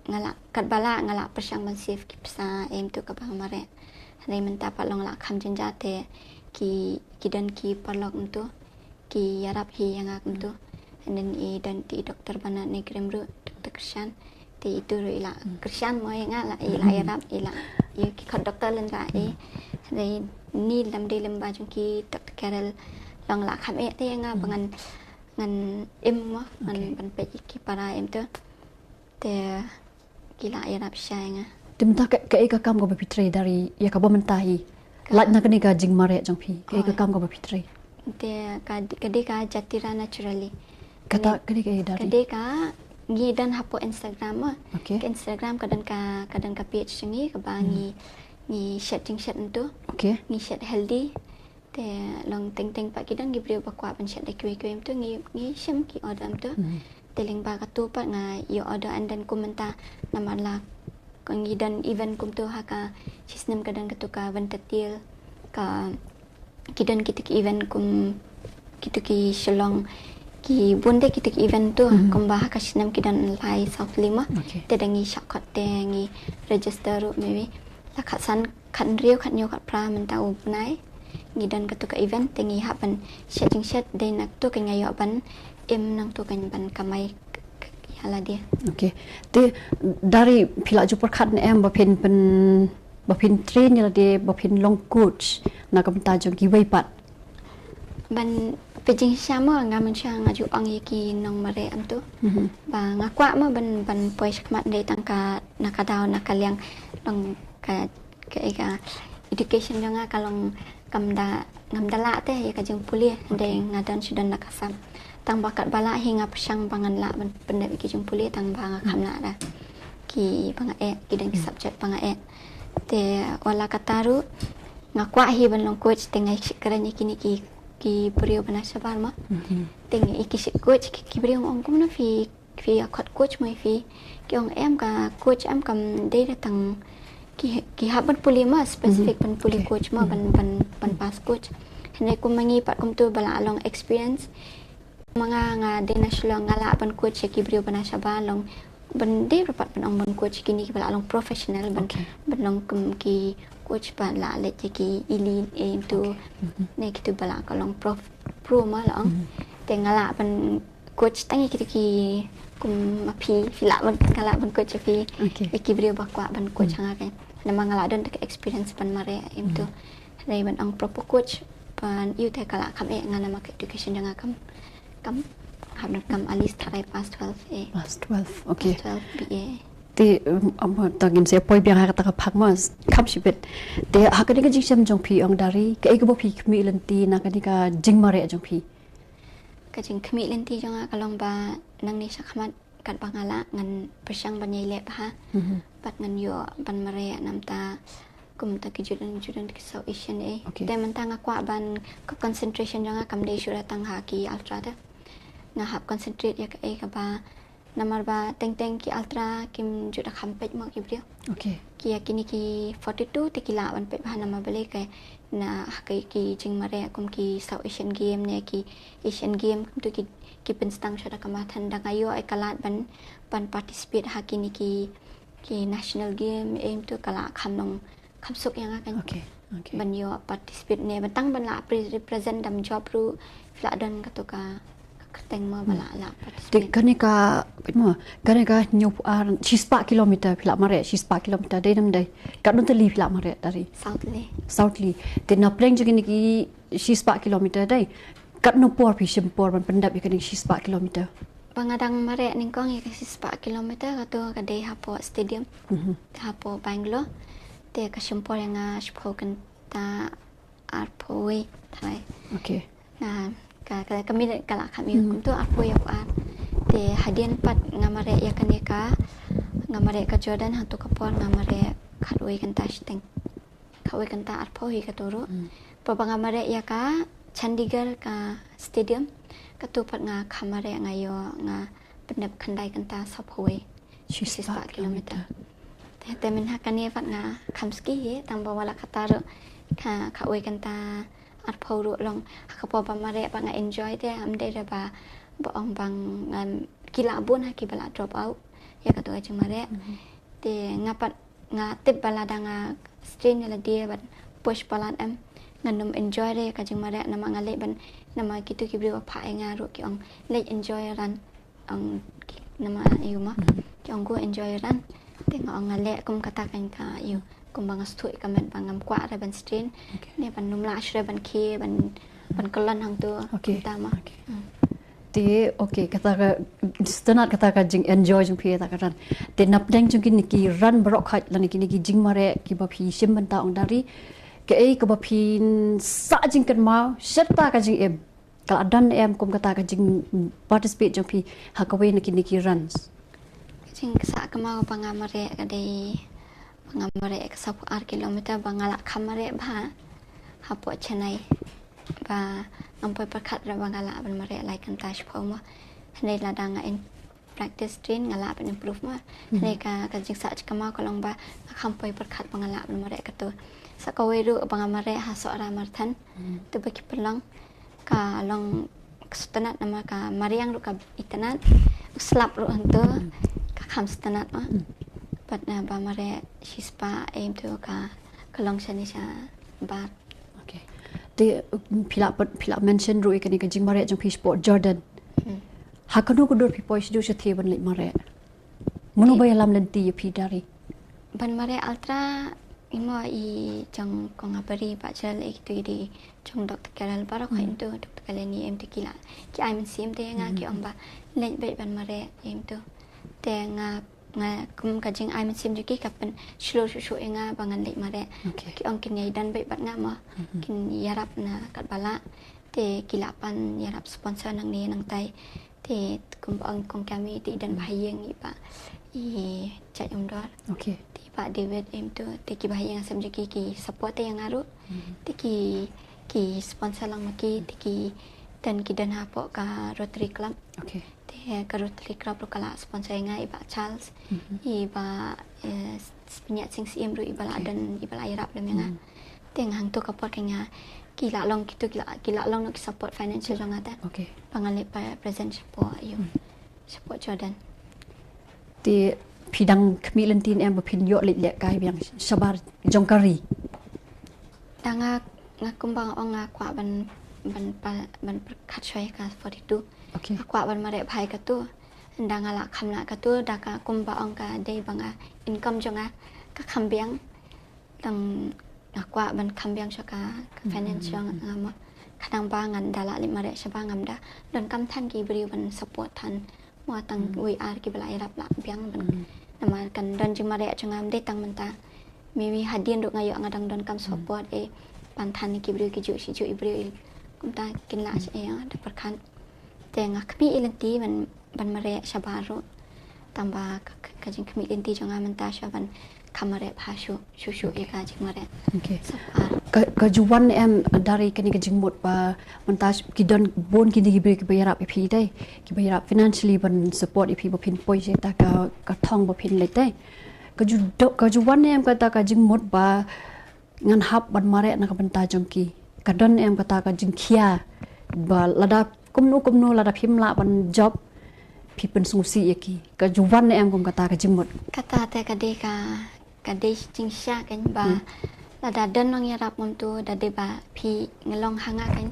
nga la katba lah nga la pyrshang ban save ki pisa em tu kaba mareh. Hynrei mynta pat long la kham jynjar te ki, ki don ki paralok em tu ki ïarap hi ïa nga kumtu. And then i don te i doktor ba na ne krem ruh, doktor Krishan. Te itu ruh i la Krishan mo ïa nga la, i la ïarap, i la, i ki khot doktor lynra i. Hynrei ni lam dei lem ba jong ki doktor Carol long la kham eh te ïa nga ba ngan, ngan im mo, ngan ban peit ïa ki para em tu. Te ki la ïarap shai nga. Te mynta ka, kaei ka kam kaba phi trei Dari ïa kaba mynta hi? Lait na kane ka jingmareh jong phi, kaei ka kam kaba phi trei? Te ka, ka dei ka Jatira Naturally. Kata ka dei ka Dari? Ka dei ka ngi don hapoh Instagram mo. Okay. Ka Instagram ka don ka, ka don ka page jong ngi kaba ngi, ngi shet jingshet em tu. Okay. Ngi shet healthy. Te long teng teng pat ki don ki briew ba kwah ban shet da kiwei kiwei em tu ngi, ngi shim ki order em tu. Te lyngba katu pat nga ïoh order and then kum mynta namar la ka ngi don event kumtu ha ka shisnem ka don katu ka Ventathill ka ki don kitu ki event kum kitu ki Shillong ki bun de kitu ki event tu kumba ha ka shisnem ki don lai South Lim. Te da ngi shah khot te ngi register ruh maybe la khatsan khathynriew khathynñiew khatphra mynta u bnai ngi don katu ka event te ngi hap ban shet jingshet dei na katu ka nga ïoh ban im nangtu ka ban kamai ïa lade. Okay. Te da ri phi la ju pyrkhat ne em ba phin pyn ba phin train ïa lade ba phin long coach na ka bynta jong kiwei pat? Ban pynjynjar mo nga mynshuwa nga ju ong ïa ki nongmareh em tu ba nga kwah mo ban ban poi shakhmat dei tang ka na ka daw na ka liang long ka ka education jong nga ka long kam da ngam da lah te ïa ka jingpule dei nga don shu don na ka sam. Tang ba katba lah hi nga pyrshang ba ngan lah ban pyndep ïa ki jingpule tang ba nga kham lah da ki ba nga eh ki don ki subject ba nga eh. Te wat la katta ruh nga kwah hi ban long coach te nga shikren ïa kine ki ki briew ba na shabar ma. Te nga ïa ki shi coach ki briew ong kumno phi phi ïa khot coach mo phi ki ong em ka coach em kam dei da tang ki ki hap ban pule ma specific ban pule coach ma ban ban ban pass coach. Hynrei kum ma ngi pat kumtu ba la long experience ma nga nga dei na Shillong nga lah ban coach ïa ki briew ba na shabar long ban dei ruh pat ban ong ban coach kine ki ba la long professional ban ban long kum ki coach ba la leh ïa ki elite em tu ne kitu ba la ka long prof pro ma la ong te nga lah ban coach tang ïa kitu ki kum ma phi phi lah ban nga lah ban coach ïa phi ïa ki briew ba kwah ban coach ha nga ka namar nga lah don ka experience ban mareh em tu. Hynrei ban ong proper coach ban ïoh te ka lah kham eh nga namar ka education jong nga kam kam hap don kam at least tharai pass twelve eh. Pass twelve. Okay. Twelve B A. Te um, um, ta ngin sa poi biang ha kata ka phang ma kham shibit. Te ha kane ka jingshem jong phi ong da ri kaei kaba phi khmih lynti na kane ka jingmareh jong phi? Ka jingkhmih lynti jong nga ka long ba nangne shakhmat katba nga lah ngan pyrshang ban ïai leh bha bad ngan ïoh ban mareh namar ta kum ta ki judang judang ki South Asian eh. Te mynta nga kwah ban ka concentration jong nga kam dei shuh da tang ha ki ultra te nga hap concentrate ïa kaei kaba namar ba teng teng ki ultra kim ju da kham peit mo ki briew. Ki ïa kine ki forty two te ki lah ban peit bha namar balei ka na ha ki ki jingmareh kum ki South Asian Game ne ki Asian Game kumtu ki ki pynstang shuh da ka mat than da nga ïoh ïa ka lad ban ban participate ha kine ki ki national game em tu ka lah kham long kham suk ïa nga kan. Ban ïoh participate ne ban tang ban lah represent dam job ruh phi lah don katu ka kyrteng mo ba lah lah te participate. Kane ka mo kane ka hynñiewphew ar shispah kilometer phi lah mareh shispah kilometer dei nam dei? Katno tylli phi lah mareh da ri? South Lee. South Lee. Te na pdeng jong kine ki shispah kilometer dei katno por phi shim por ban pyndep ïa kane shispah kilometer? Ba nga dang mareh nyngkong ïa ka shispah kilometer katu ka dei hapoh stadium hapoh Bangalore. Te ka shim por ïa nga shiphew kynta arphew wei tharai. Okay. Nga ka ka ka minit ka la kham ïa kumtu arphew ïa phew ar. Te hadien pat nga mareh ïa kane ka nga mareh ka Jordan hangtu ka por nga mareh khatwei kynta shiteng. Khatwei kynta arphew hi katu ruh. Ba ba nga mareh ïa ka Chandigarh ka stadium katu pat nga kham mareh nga ïoh nga pyndep khyndai kynta sawphew wei. Shispah kilometer. Te te mynha kane pat nga kham ski hi tang ba wat la kata ruh ka kawei kynta arphew ruh long ha ka por ba mareh ba nga enjoy te am dei da ba ba ong ba nga ki la bun ha ki ba la drop out ïa katu ka jingmareh. Te nga pat nga tip ba lada nga strain ïa lade bad push palat em ngan nym enjoy re ka jingmareh namar nga leh ban namar kitu ki briew ba phah ïa nga ruh ki ong leh enjoy ran. Ong ki namar ïa u ma ki ong go enjoy ran. Te nga ong nga leh kum kata kan ka ïa u kumba nga sthoh ïa ka met ba ngam kwah re ban strain ne ban nym lah shuh re ban khie ban ban kyllon hangto. Te okay, kata ka sngewtynnat kata ka jing enjoy jong phi kata ka ran. Te napdeng jong kine ki ran baroh khoit lane kine ki jingmareh kiba phi shim bynta ong da ri kaei kaba phin sah jingkynmaw shata ka jingim? Ka la don em kum kata ka jing participate jong phi ha kawei na kine ki runs? Ka jingsah kynmaw ba nga mareh ka dei ba nga mareh ka sawphew ar kilometer ba nga la kham mareh bha hapoh Chennai. Ba ngam poi pyrkhat re ba nga lah ban mareh lai kynta shiphew mo. Hynrei lada nga in practice train nga lah ban improve ma. Hynrei ka ka jingsah jong ka mut ka long ba nga kham poi pyrkhat ba nga lah ban mareh kato. Sa kawei ruh ba nga mareh ha Sohra Marthan. To ba ki pynlong ka long ka sngewtynnat namar ka mariang ruh ka itynnat. U slap ruh hangto ka kham sngewtynnat ma. Pat na ba mareh shispah em to ka ka long shane shabar. Okay. Te phi la phi la mention ruh ïa kane ka jingmareh jong phi shapoh Jordan. Ha kano ka dur phi poi shuh shuh shathie ban leit mareh? Mano ba ïalam lynti ïa phi Dari? Ban mareh ultra imo i jong kong Abari ba jel i tu i di jong Doctor Carol baroh ka into Doctor Kaleni em te ki la ki ai mynsiem te nga ki ong ba leit beit ban mareh em tu. Te nga nga kum ka jingai mynsiem jong ki ka pynshlur shuh shuh ïa nga ba ngan leit mareh. Ki ong kin ïai don beit bad nga mo, kin ïarap na katba lah. Te ki la pan ïarap sponsor nangne nangtai. Te kum ba ong kong Kami te i don ba ha ïing i ba i jait umdor. Te i ba David em tu te ki ba ha ïing ha sem jong ki ki support te ïa nga ruh. Te ki ki sponsor lang ma ki te ki don ki don hapoh ka Rotary Club. Te ka Rotary Club ruh ka la sponsor ïa nga i ba Charles, i ba Spinyak Sing Siem ruh i ba la don i ba la ïarap lem ïa nga. Te nga hangto ka por ka nga ki la long kitu ki la ki la long ki support financial jong nga te. Ba nga leh present shapoh ïa shapoh Jordan. Te phi dang khmih lynti ne em ba phin ïoh leit lehkai biang shabar jong ka ri? Da nga nga kumba nga ong nga kwah ban ban ban pyrkhat shuwa ïa ka forty-two. Nga kwah ban mareh bha ïa katu. Ynda nga la kham lah katu da ka kumba ong ka dei ba nga income jong nga ka kham biang. Tang nga kwah ban kham biang sha ka finance jong nga mo. Khnang ba ngan da lah leit mareh shabar ngam da donkam than ki briew ban support than mo tang wei ar ki ba la ïarap lah biang ban. Namar kan don jingmareh jong nga ym dei tang mynta. Maybe hadien ruh nga ïoh nga dang donkam support eh ban than ki briew ki juh shi juh i briew i kumta kin lah sha eh da pyrkhat. Te nga khmih lynti ban ban mareh shabar ruh. Tang ba ka jingkhmih lynti jong nga mynta shuwa ban kham mareh bha shuh shuh shuh ïa ka jingmareh. Ka ju wan em Dari kane ka jingmut ba mynta ki don bun kine ki briew ki ba ïarap ïa phi dei ki ba ïarap financially ban support ïa phi ba phin poi sha ita ka thong ba phin leit dei. Ka ju wan em kata ka jingmut ba ngan hap ban mareh na ka bynta jong ki. Ka don em kata ka jingkhia ba lada kumno kumno lada phim lah ban jop phi pynsngewsih ïa ki. Ka ju wan em kum kata ka jingmut? Kata te ka dei ka ka dei jingshisha kan ba lada don nongïarap ngam tu da dei ba phi ngi long ha nga kan.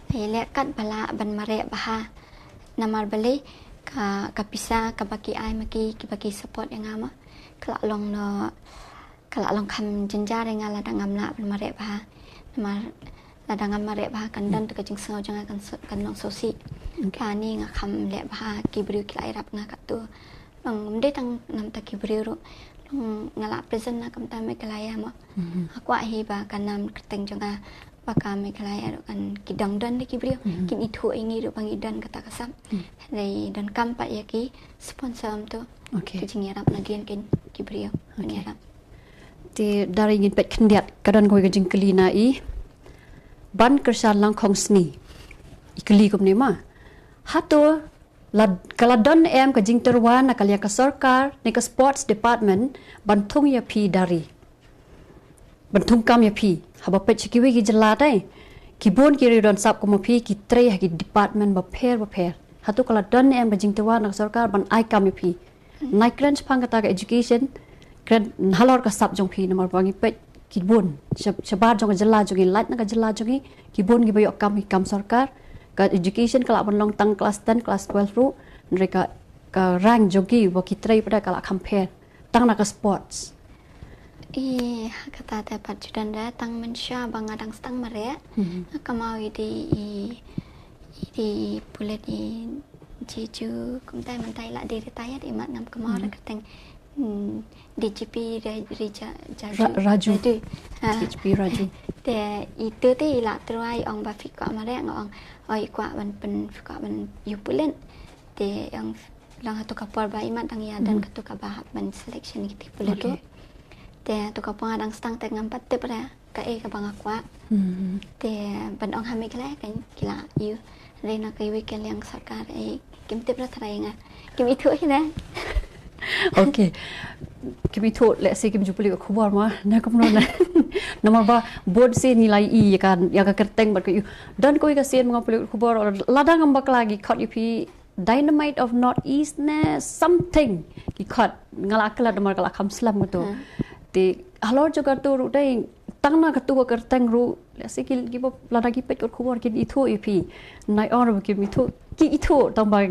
Phi leh kat ba lah ban mareh bha. Namar balei ka ka pisa ka ba ki ai ma ki ki ba ki support ïa nga ma ka la long no ka la long kham jynjar ïa nga lada ngam lah ban mareh bha. Namar lada ngam mareh bha kan don tu ka jingsngew jong nga kan long sngewsih. Kane nga kham leh bha ki briew ki la ïarap nga katu. Long ym dei tang namta ki briew ruh. Long nga la present na kumta Meghalaya mo. Nga kwah hi ba ka nam kyrteng jong nga ba ka Meghalaya ruh kan ki dang don da ki briew kin ithuh ïa ngi ruh ba ngi don kata ka sap. Hynrei donkam pat ïa ki sponsor ym tu ki jingïarap na dien ki briew ban ïarap. Te Dari ngin peit khyndiat ka don kawei ka jingkylli na i ban kyrshan lang khong sni. I kylli kumne ma, hato ka la don em ka jingtyrwa na ka liang ka sorkar ne ka sports department ban thung ïa phi Dari, ban thung kam ïa phi? Haba peit sha kiwei ki jylla te ki bun ki riew don sap kum ma phi ki trei ha ki department bapher bapher. Hato ka la don em ka jingtyrwa na ka sorkar ban ai kam ïa phi? Nai kren shaphang kata ka education, kren halor ka sap jong phi namar ba ngi peit ki bun shabar jong ka jylla jong ngi, lait na ka jylla jong ngi ki bun ki ba ïoh kam ki kam sorkar. Ka education ka lah ban long tang klas ten klas twelve ruh, hynrei ka ka rank jong ki ba ki trei pat ka lah kham pher tang na ka sports. I ha kata te pat ju don da tang mynshuwa ba nga dang stang mareh nga kynmaw i di i di pulit i Jeju kumta mynta i la dei retired i mat ngam kynmaw da kyrteng DGP Rija Jaju. Raju. DGP Raju. Te itu te i la tyrwa i ong ba phi kwah mareh nga ong oi kwah ban pyn phi kwah ban ïu pulit. Te i ong long hatu ka por ba i mat dang ïa don katu ka ba hap ban selection kiti pulit ruh. Te hatu ka por nga dang stang te ngam pat tip re kaei kaba nga kwah. Te ban ong ha Meghalaya kan ki la ïoh. Hynrei na kawei ka liang sorkar, eh, kim tip ruh tharai nga. Kim ithuh hi na. Okay. Kim ithuh, let's say, kim ju pule khubor ma, na kumno na. Namar ba bun sien ngi la ïohi ïa ka, ïa ka kyrteng bad ka ïoh. Don kawei ka sien ma nga pule khubor, lada ngam bakla ki khot ïa phi Dynamite of Northeast ne something. Ki khot, nga la klet namar ka la kham slem kato. Te halor jong kato ruh dei, tang na kato ka kyrteng ruh, let's say, ki, kiba lada ki peit ka khubor kin ithuh ïa phi. Nai or ba kim ithuh, ki ithuh, tang ba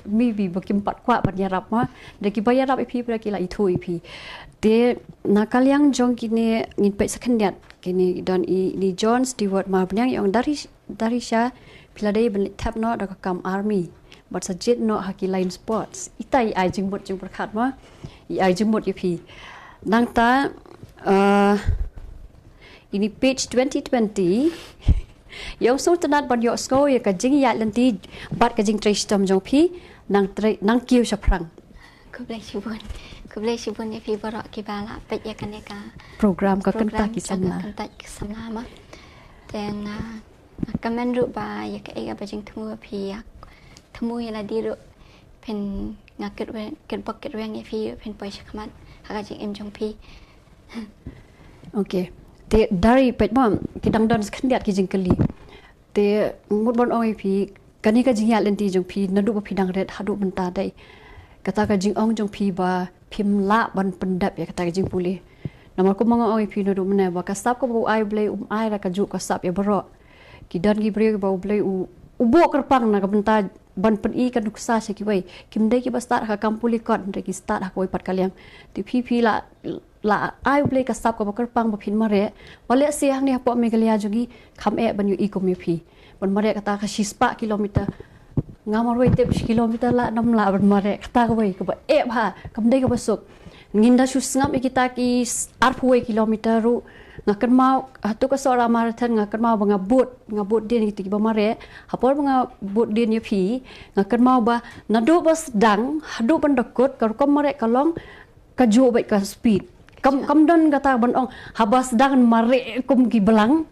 maybe ba kim pat kwah ban ïarap ma. Da kiba ïarap ïa phi, ba ki la ithuh ïa phi. Te na ka liang jong kine ngin peit sa khyndiat. Kine don i, i John Stewart Marbaniang, i ong, Dari, Darisha, phi la dei ban leit thep noh da ka kam army bad sa jied noh ha ki line sports. Ita i ai jingmut jingpyrkhat ma, i ai jingmut ïa phi. Nangta, uh, ini page twenty twenty. Ïa u sngewtynnat ban ïohsngew ïa ka jingïaid lynti bad ka jingtrei shitom jong phi, nang trei, nang kiew shaphrang. Khublei shibun. Khublei shibun ïa phi baroh kiba la peit ïa kane ka program Ka Kynta Ki Samla. Ka Kynta Ki Samla ma. Te nga, nga kmen ruh ba ïa kaei kaba jingthmu phi ïa thmu ïa lade ruh phin, nga kyrweng, kyrbok kyrweng ïa phi ruh phin poi shakhmat ha ka jingim jong phi. Okay. Te Dari, peit ma, ki dang don sa khyndiat ki jingkylli. Te ngut ban ong ïa phi, kane ka jingïaid lynti jong phi naduh ba phi dang rit haduh mynta dei kata ka jingong jong phi ba phim lah ban pyndep ïa kata ka jingpule. Namar kumba nga ong ïa phi naduh mynne ba ka sap kaba u ai u Blei um ai da kajuh ka sap ïa baroh. Ki don ki briew ba u Blei u, u buh kyrpang na ka bynta ban pyni ka nuksa sha kiwei. Kim dei kiba stad ha ka kam pule kot, hynrei ki stad ha kawei pat ka liang. Te phi, phi la, la ai u Blei ka sap kaba kyrpang ba phin mareh. Ba lehse hangne hapoh Meghalaya jong ngi kham eh ban ïohi kum ïa phi ban mareh kata ka shispah kilometer. Nga marwei tip shi kilometer lah nam lah ban mareh kata kawei kaba eh bha, kam dei kaba suk. Ngin da shu sngap ïa kita ki arphew kilometer ruh. Nga kynmaw, hato ka Sohra Marathon nga kynmaw ba nga bud, nga bud dien ïa kita kiba mareh. Hapor ba nga bud dien ïa phi, nga kynmaw ba naduh ba sdang haduh ban da kut ka rukom mareh ka long kajuh beit ka speed. Kam, kam don kata ban ong haba sdang mareh kum ki blang,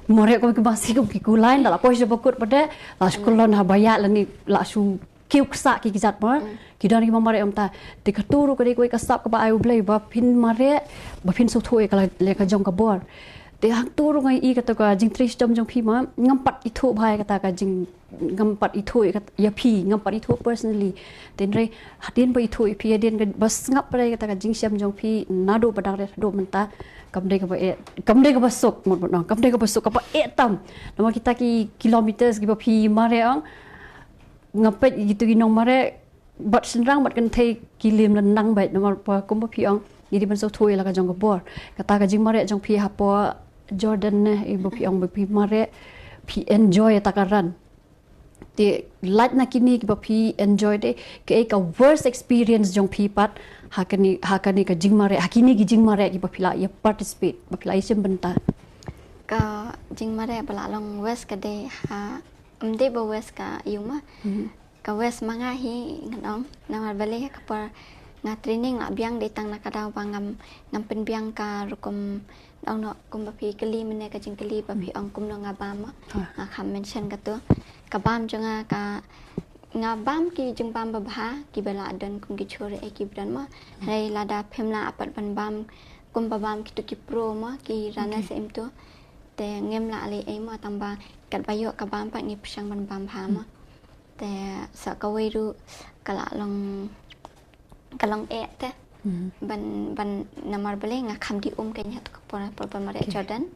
mareh kum ki masi, kum ki kulai, da la poi sha ba kut pat de la shu kyllon haba ïaid lane la shu kiew ksah ki kjat ma. Ki don kiba mareh kumta. Te kato ruh ka dei kawei ka sap kaba ai u Blei ba phin mareh, ba phin sngewthuh ïa ka la, ïa ka jong ka bor. Te hangto ruh nga ïohi kata ka jingtrei shitom jong phi ma, ngam pat ithuh bha ïa kata ka jing, ngam pat ithuh ïa kat-, ïa phi, ngam pat ithuh personally. Te hynrei hadien ba ithuh ïa phi, hadien ba sngap pat ïa kata ka jingshem jong phi naduh ba dang rit haduh mynta, kam dei kaba eh, kam dei kaba suk, mut ban ong, kam dei kaba suk, kaba eh tam. Namar kita ki kilometers kiba phi mareh ong, nga peit ïa kito ki nongmareh bad shynrang bad kynthei ki lem lynnang beit, namar ba kumba phi ong ngi dei ban sngewthuh ïa la ka jong ka bor. Kata ka jingmareh jong phi hapoh Jordan ne, eh, ba phi ong ba phi mareh, phi enjoy ïa kata ka run. Te lait na kine kiba phi enjoy, te kaei ka worst experience jong phi pat ha kane, ha kane ka jingmareh, ha kine ki jingmareh kiba phi la ïa participate, ba phi la ïa shim bynta? Ka jingmareh ba la long worst ka dei ha, ym dei ba worst ka ïa u ma. Ka worst ma nga hi ngan ong, namar balei ha ka por nga training la biang dei tang na ka daw ba ngam, ngam pynbiang ka rukom, ong noh kumba phi kylli mynne ka jingkylli ba phi ong kumno nga bam ma. Nga kham mention kato. Ka bam jong nga ka, nga bam ki jingbam babha kiba la don kum ki chur eh kiba don ma. Hynrei lada phim lah pat ban bam kumba bam kito ki pro ma, ki runners em to, te ngim lah leh ei ma, tang ba katba ïoh ka bam pat ngi pyrshang ban bam bha ma. Te sa kawei ruh ka la long, ka long eh te ban, ban namar balei nga kham die um kein ha tu ka por, por ban mareh Jordan.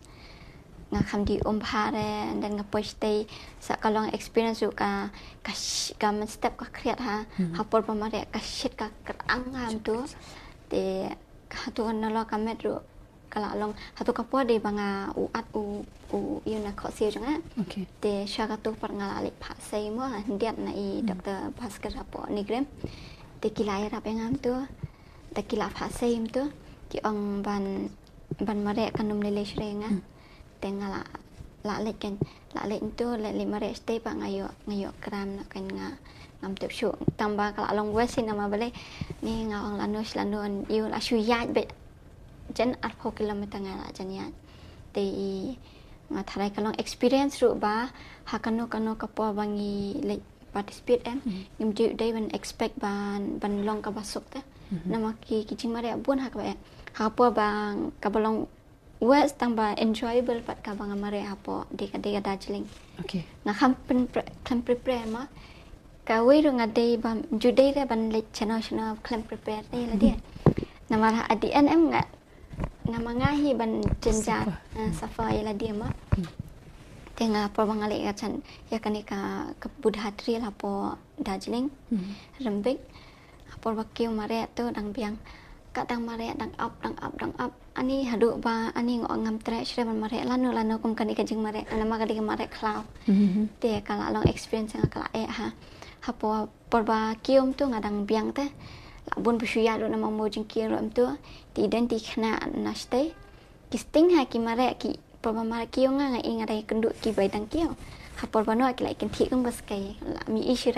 Nga kham die um bha re, and then nga poi shatei, sa ka long experience ruh ka, ka sh-, ka mynstep ka khriat ha, ha por ban mareh ka shit ka kyrang ha tu. Te ha tu ka nalor ka met ruh ka la long, ha tu ka por dei ba nga u at u, u ïa na khohsiew jong nga. Te sha kato pat nga la leit phah sei mo, khyndiat na i Doctor Bhaskar hapoh NEIGRIHMS. Te ki la ïarap ïa nga mo tu. Te ki la phah sei mo tu. Ki ong ban, ban mareh kan ym lei lei shuh re nga. Te nga la, la leit kan, la leit mo tu, leit, leit mareh shatei pat nga ïoh, nga ïoh kram noh kan, nga ngam tip shuh. Tang ba ka la long worst hi namar balei, ne nga ong lano shi lano, ïoh la shu ïaid beit jan arphew kilometer nga la jan ïaid. Te i, Nga tharai ka long experience ruh ba ha kano kano ka por ba ngi leit participate em, ngim ju dei ban expect ban, ban long kaba suk te. Namar ki, ki jingmareh bun ha kaba eh. Ha ka por ba kaba long worst tang ba enjoyable pat kaba nga mareh hapoh dei ka, dei ka Darjeeling. Okay. Nga kham pyn pre-, khlem prepare ma. Kawei ruh nga dei ba ju dei re ban leit shano shano khlem prepare te ïa lade. Namar at the end em nga, nga ma nga hi ban jynjar, suffer. Ah, suffer ïa lade ma. Te nga por ba nga leit ka chan ïa kane ka, ka Buddha Trail hapoh Darjeeling. Rymbit. Por ba kiew mareh tu dang biang. Ka dang mareh, dang ap, dang ap, dang ap. Ani haduh ba ani nga ong ngam treh shuh ban mareh lano lano kum kane ka jingmareh, namar ka dei ka mareh khlaw. Te ka la long experience nga ka la eh ha. Hapoh por ba kiew tu nga dang biang te. La bun ba shu ïa ruh namar mo jingkiew ruh tu. Te i don i khynnah na shatei. Ki sting ha ki mareh ki, por ba mareh kiew nga, nga i nga dang ïakynduh ki ba dang kiew. Ha por ba noh ki la ïakynthih kum ka skei, la mih i shuh.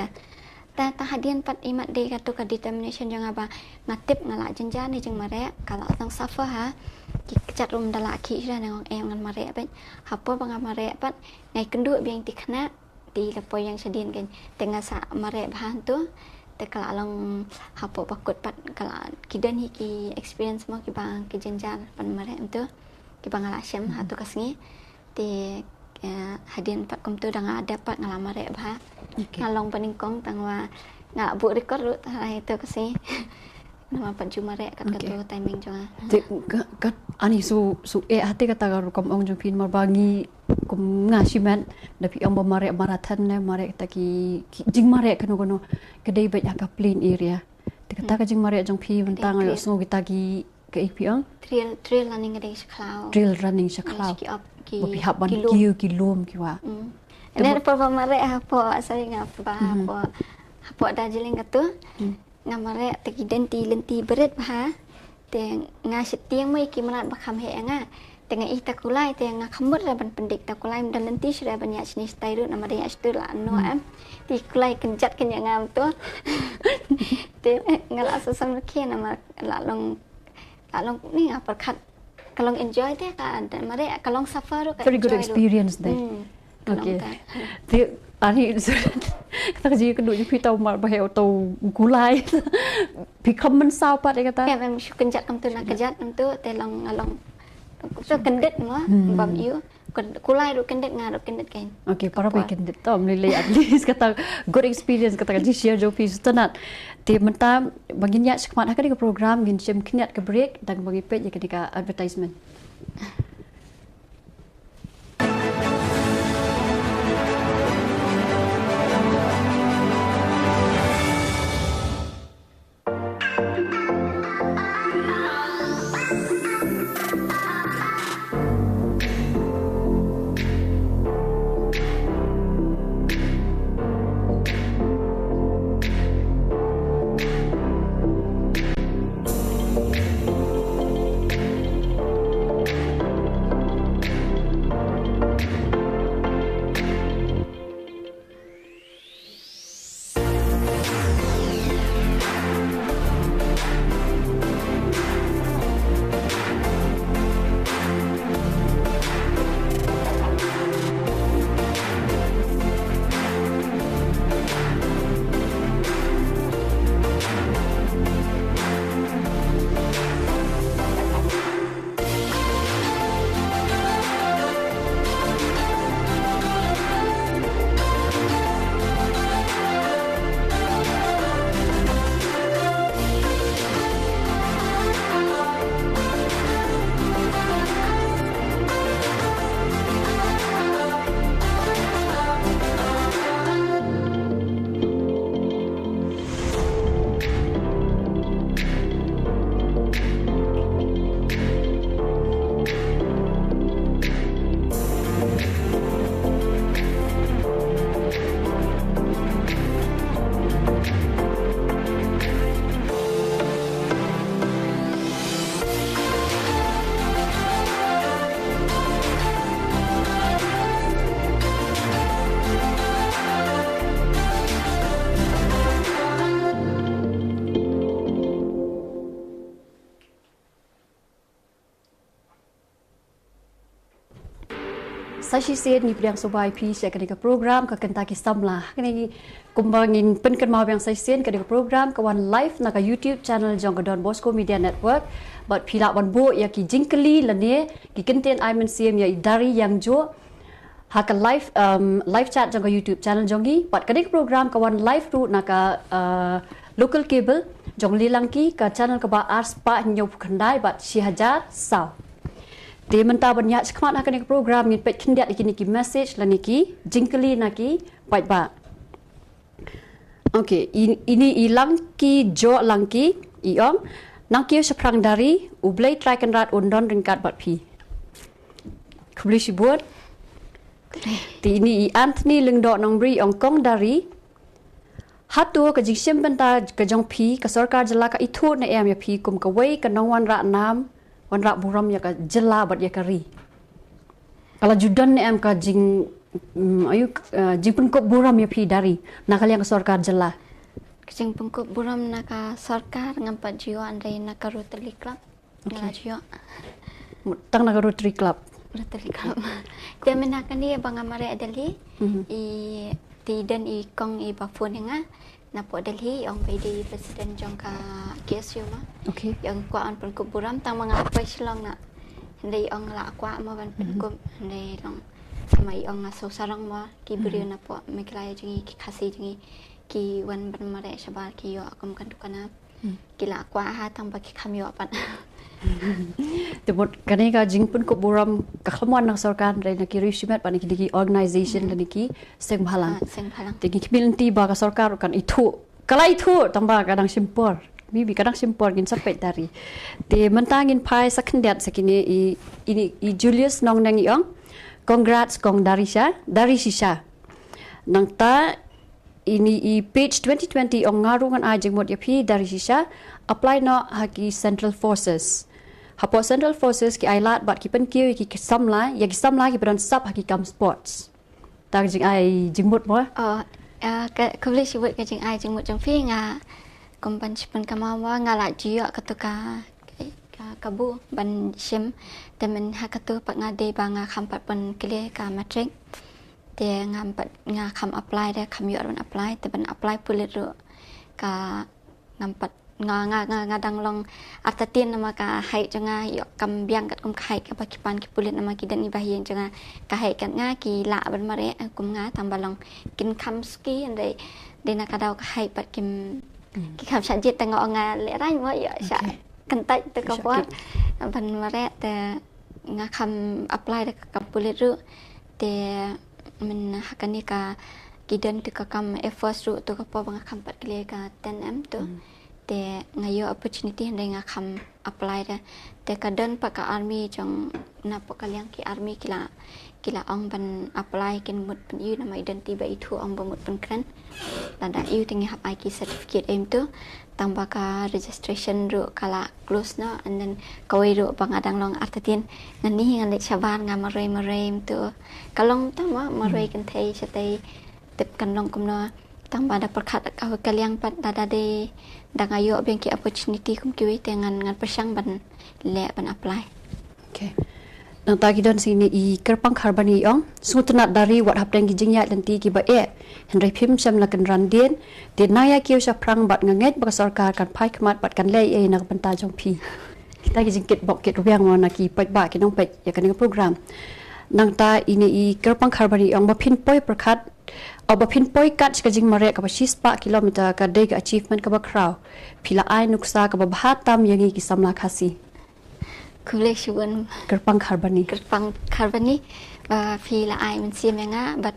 Ta, ta hadien pat i mat dei kato ka determination jong nga ba nga tip nga la jynjar ne jingmareh, ka la tang suffer ha. Ki kjat ruh ym da la khih shuh ne nga ong em ngan mareh beit. Ha por ba nga mareh pat, nga ïakynduh biang i khynnah, te i la poi ïeng shadien kein. Te nga sa mareh bha hangto. Te ka la long hapoh ba kut pat ka la ki don hi ki experience mo kiba ki jynjar ban mareh hangto. Kiba nga la shem ha tu ka sngi. Te, eh, hadien pat kumto da nga dep pat nga la mareh bha. Okay. Nga long ba nyngkong tang ba nga la buh record ruh ha tu ka sngi. Namar pat ju mareh kat, okay, kato timing jong nga. Te ka, ka, ani su, su eh hati kata ka rukom ong jong phi namar ba ngi kum nga shimet da phi ong ba mareh marathon ne mareh kata ki, ki jingmareh kano kano ka dei beit ha ka plain area. Te kata ka jingmareh jong phi mynta nga ïohsngew kita ki, ka i phi ong? Trail, trail running ka dei sha khlaw. Trail running sha khlaw. Ki op, ki, ba phi hap ban kiew ki lum ki wah. Te ne por ba mareh hapoh, sorry nga, ba hapoh, hapoh Darjeeling kato. Nga mareh te ki don i lynti bret bha. Te nga sheptieng mo ïa ki mrad ba kham heh ïa nga. Te nga ïohi ta kulai te nga kham mut re ban pyndep ta kulai, ym don lynti shuh re ban ïaid shane shatai ruh namar ïaid shatu la noh em. Te kulai kynjat kynjat ïa nga hangto. Te nga la sngewsih ruh namar la long, la long ni nga pyrkhat ka long enjoy te ka, mareh ka long suffer ruh ka enjoy ruh. Very good experience dei. Hmm. Okay. Te ani kata ka jingkynduh jong phi tau mar ba heh tau kulai. Phi kham mynsaw pat ïa kata. Em, em, shu kynjat kumto na kynjat kumto te long, long. To kyndit mo, bam ïu. Kulai ruh kyndit, nga ruh kyndit kein. Okay, para phi kyndit to, ym lei lei, at least kata good experience kata ka jingshare jong phi sngewtynnat. Te mynta ba ngin ïaid shakhmat ha kane ka program ngin shim khyndiat ka break, dang ba ngin peit ïa kane ka advertisement. Sa shisien ngi pdiang sngewbha ïa phi sha kane ka program Ka Kynta Ki Samla. Kane ngi kumba ngin pynkynmaw biang sa shisien, kane ka program ka wan live na ka YouTube channel jong ka Don Bosco Media Network. Bad phi lah ban buh ïa ki jingkylli lane ki kyntien ai mynsiem ïa i Dari Ïangjoh ha ka live, um, live chat jong ka YouTube channel jong ngi. Bad kane ka program ka wan live ruh na ka, uh, local cable jong Lilangki, ka channel kaba ar spah hynñiewphew khyndai bad shi hajar saw. Te mynta ban ïaid shakhmat ha kane ka program ngin peit khyndiat ïa kine ki message lane ki jingkylli na ki paidbah. Okay, i-, ine i Langki Joh Langki i ong, nang kiew shaphrang Dari, U Blei Trai Kynrad un don ryngkat bad phi. Khublei shibun. Te ine i Anthony Lyngdoh Nongbri i ong, kong Dari, hato ka jingshim bynta ka jong phi, ka sorkar jylla ka ithuh ne em ïa phi kum kawei ka nongwanrah nam, wanrah burom ïa ka jylla bad ïa ka ri? Ka la ju don ne em ka jing, mm, aïu, eh, jingpynkup burom ïa phi Dari na ka liang ka sorkar jylla? Ka jingpynkup burom na ka sorkar ngam pat ju ïoh, hynrei na ka Rotary Club. Okay. Nga la ju ïoh. Tang na ka Rotary Club. Rotary Club. Te mynta kane ba nga mareh Delhi, Mhm. i, te i don i kong iba phone ïa nga napoh Delhi, i ong ba i dei president jong ka K S U mo. Okay. I ong kwah ban pynkup burom, tang ba nga la poi Shillong nga. Hynrei i ong la kwah mo ban Mhm. pynkup, hynrei long, tang ba i ong nga sngewsarong mo, ki briew Mhm. napoh Meghalaya jong ngi, ki Khasi jong ngi, ki wan ban mareh shabar, ki ïoh kum ka dukana. Hmm. Ki la kwah ha, tang ba ki kham ïoh pat. Te mut kane ka jingpynkup burom ka khlem wan na ka sorkar, hynrei na ki riew shimet bad na ki, na ki organization Hmm. lane ki seng bhalang. Ah, seng bhalang. Te ngi khmih lynti ba ka sorkar kan ithuh. Ka la ithuh, tang ba ka dang shim por. Maybe ka dang shim por, ngin sa peit Dari. Te mynta ngin phai sa khyndiat sa kine i, i, i Julius Nongneng i ong, congrats kong Dari shisha, Dari shisha. Nangta ine i Page twenty twenty i ong, nga ruh ngan ai jingmut ïa phi Dari shisha, apply noh ha ki Central Forces. Hapoh Central Forces ki ailad bad ki pynkiew ïa ki samla, ïa ki samla kiba don sap ha ki kam sports. Ta ka jingai jingmut mo? Oh, ah, ka, khublei shibun ka jingai jingmut jong phi. Nga kum ban shu pynkynmaw mo, nga la ju ïoh katu ka, ka, ka kabu ban shim. Te mynta ha katu pat nga dei ba nga kham pat pynkhih ka matric. Te ngam pat, nga kham apply de, kham ïoh ban apply, te ban apply pulit ruh ka ngam pat, nga, nga, nga, nga dang long artatien namar ka height jong nga ïoh kam biang katkum ka height kaba ki pan ki pulit namar ki don iba ha ïing jong nga. Ka height kat nga ki lah ban mareh, eh, kum nga tang ba long kin kham suki, hynrei dei na ka daw ka height pat kim, Hmm. ki kham shah jied, te nga ong nga lehraiñ mo, ïoh shah Okay. kyntait te ka Shah por. Ban mareh te nga kham apply da ka kam pulit ruh. Te mynta ha kane ka ki don te ka kam Air Force ruh, tu ka por ba nga kham pat clear ka ten M tu. Hmm. Te nga ïoh opportunity hynrei nga kham apply de. Te ka don pat ka army jong, napoh ka liang ki army ki la, ki la ong ban apply kin mut pyn-i namar i don te ba ithuh ong ba mut pynkren. Lada ïoh te ngi hap ai ki certificate em tu. Tang ba ka registration ruh ka la close noh, and then kawei ruh ba nga dang long artatien. Ngan ïa ngan leit shabar, nga marwei marwei em tu. Ka long tang ba marwei Hmm. kynthei shatei, tip kan long kumno. Tang ba da pyrkhat ka, ka liang pat da, da dei da nga ïoh biang ki opportunity kum kiwei te ngan, ngan pyrshang ban leh ban apply. Okay. Nangta ki don sini i Kyrpang Kharbani i ong, sngewtynnat Dari wat hapdeng ki jingïaid lynti kiba eh, hynrei phim shym la kynran dien. Te nang ïa kiew shaphrang bad nga ngeit ba ka sorkar kan phai khmat bad kan leh ei ei na ka bynta jong phi. Kita ki jingkit bok kit rwiang mo na ki paidbah ki nongpeit ïa kane ka program. Nangta ine i Kyrpang Kharbani i ong, ba phin poi pyrkhat, o ba phin poi kat sha ka jingmareh kaba shispah kilometer ka dei ka achievement kaba khraw. Phi la ai nuksa kaba bha tam ïa ngi ki samla Khasi. Khublei shibun. Kyrpang Kharbani. Kyrpang Kharbani, ba phi la ai mynsiem ïa nga, bad,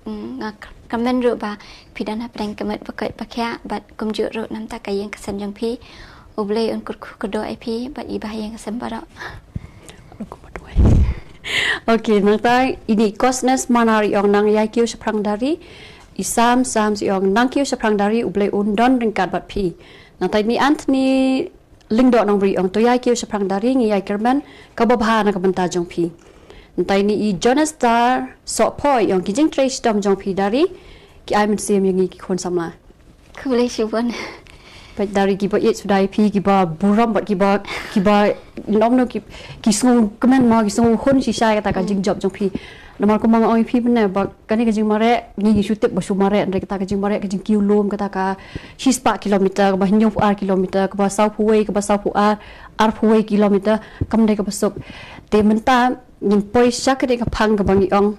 mm, nga kyrmen ruh ba phi don hapdeng ka met ba koit ba khiah, bad kumjuh ruh namar ka ïing ka sem jong phi. U Blei un kyrkhu kyrdoh ïa phi bad i ba ha ïing ka sem baroh. Okay, nangta ine i Cosnes Manar i ong, nang ïa kiew shaphrang Dari. I Sam Sam i ong, nang kiew shaphrang Dari, U Blei un don ryngkat bad phi. Nangta ine i Anthony Lyngdoh Nongbri i ong, to ïa kiew shaphrang Dari, ngi ïa kyrmen kaba bha na ka bynta jong phi. Nangta ine i Jonas Dar Sohphoh i ong, ki jingtrei shitom jong phi Dari ki ai mynsiem ïa ngi ki khun samla. Khublei shibun. Peit Dari, kiba ïeit suda ïa phi, kiba burom bad kiba, kiba, nongno ki, ki sngewkmen mo, ki sngewhun shisha ïa kata ka Hmm. jingjop jong phi. Namar kumba nga ong ïa phi mynne ba kane ka jingmareh ngi ngi shu tip ba shu mareh, hynrei kata ka jingmareh, ka jingkiew lum, kata ka shispah kilometer, kaba hynñiewphew ar kilometer, kaba sawphew wei, kaba sawphew ar, arphew wei kilometer, kam dei kaba suk. Te mynta ngin poi sha kane ka phang kaba ngi ong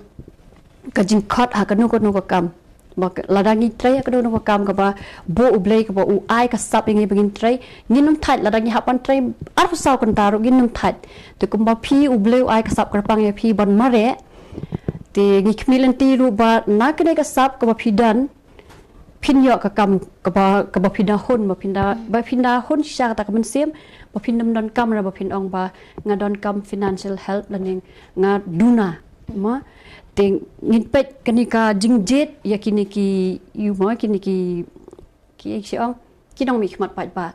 ka jingkhot ha kano kano ka kam. Ba ka- lada ngi trei ha kano kano ka kam kaba buh U Blei, kaba u ai ka sap ïa ngi ba ngin trei, ngin ym thait. Lada ngi hap ban trei arphew saw kynta ruh ngin ym thait. Te kumba phi, U Blei u ai ka sap kyrpang ïa phi ban mareh, te ngi khmih lynti ruh ba na kane ka sap kaba phi don, phin ïoh ka kam kaba, kaba phin da hun, ba phin da, ba phin da hun shisha kata ka mynsiem ba phin ym donkam re ba phin ong ba nga donkam financial help lane nga duna. Ma, te ngin peit kane ka jingjied ïa kine ki, ïa ma, kine ki, ki, ki ong, ki nongmihkhmat paidbah,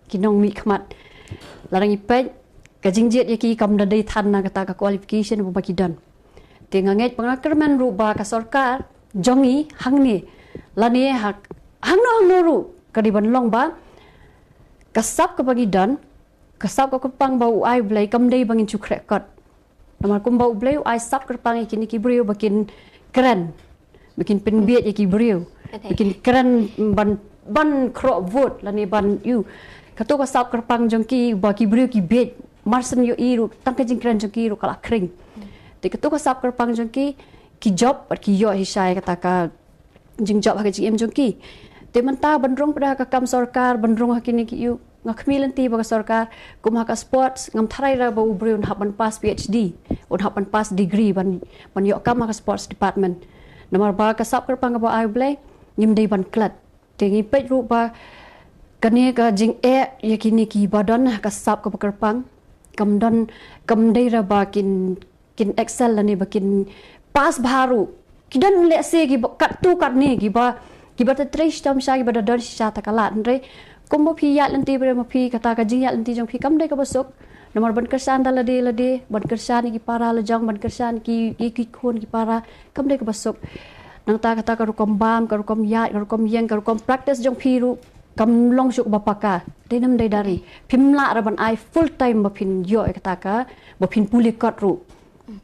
ki nongmihkhmat. Lada ngi peit ka jingjied ïa ki kam da dei than na kata ka qualification ba ki don. Te nga ngeit ba nga kyrmen ruh ba ka sorkar jong ngi hangne lane ha hangno hangno ruh ka dei ban long ba ka sap kaba ngi don, ka sap ka kyrpang ba u ai U Blei, kam dei ba ngin shu khreh kot. Namar kumba U Blei u ai sap kyrpang ïa kine ki briew ba kin kren, ba kin pynbieit ïa ki briew, ba kin kren ban, ban khroh vote lane ban ïoh. Kato ka sap kyrpang jong ki ba ki briew ki bieit, mar shen ïohi ruh tang ka jingkren jong ki ruh ka la khring. Te kato ka sap kyrpang jong ki, ki jop bad ki ïoh shisha ïa kata ka jingjop ha ka jingim jong ki. Te mynta ban rung pat ha ka kam sorkar, ban rung ha kine ki, ïoh, nga khmih lynti ba ka sorkar kum ha ka sports, ngam tharai re ba u briew un hap ban pass P H D, un hap ban pass degree ban, ban ïoh kam ha ka sports department. Namar ba ka sap kyrpang kaba ai U Blei, ngim dei ban klet. Te ngi peit ruh ba kane ka jingeh ïa kine kiba don ha ka sap kaba kyrpang, kam don, kam dei re ba kin, kin excel lane ba kin pass bha ruh. Ki don lehse kiba katto katne, kiba, kiba da trei shitom shisha, kiba da don shisha ta ka lad. Hynrei kumba phi ïaid lynti ba ma phi, kata ka jingïaid lynti jong phi kam dei kaba suk. Namar ban kyrshan da lade lade, ban kyrshan ïa ki para lajong, ban kyrshan ïa ki, ïa ki khun ki para, kam dei kaba suk. Nangta kata ka rukom bam, ka rukom ïaid, ka rukom ïeng, ka rukom practice jong phi ruh kam long shuh ba paka. Dei nam dei dari. Phim lah re ban ai full time ba phin ïoh ïa kata ka, ba phin pule kot ruh.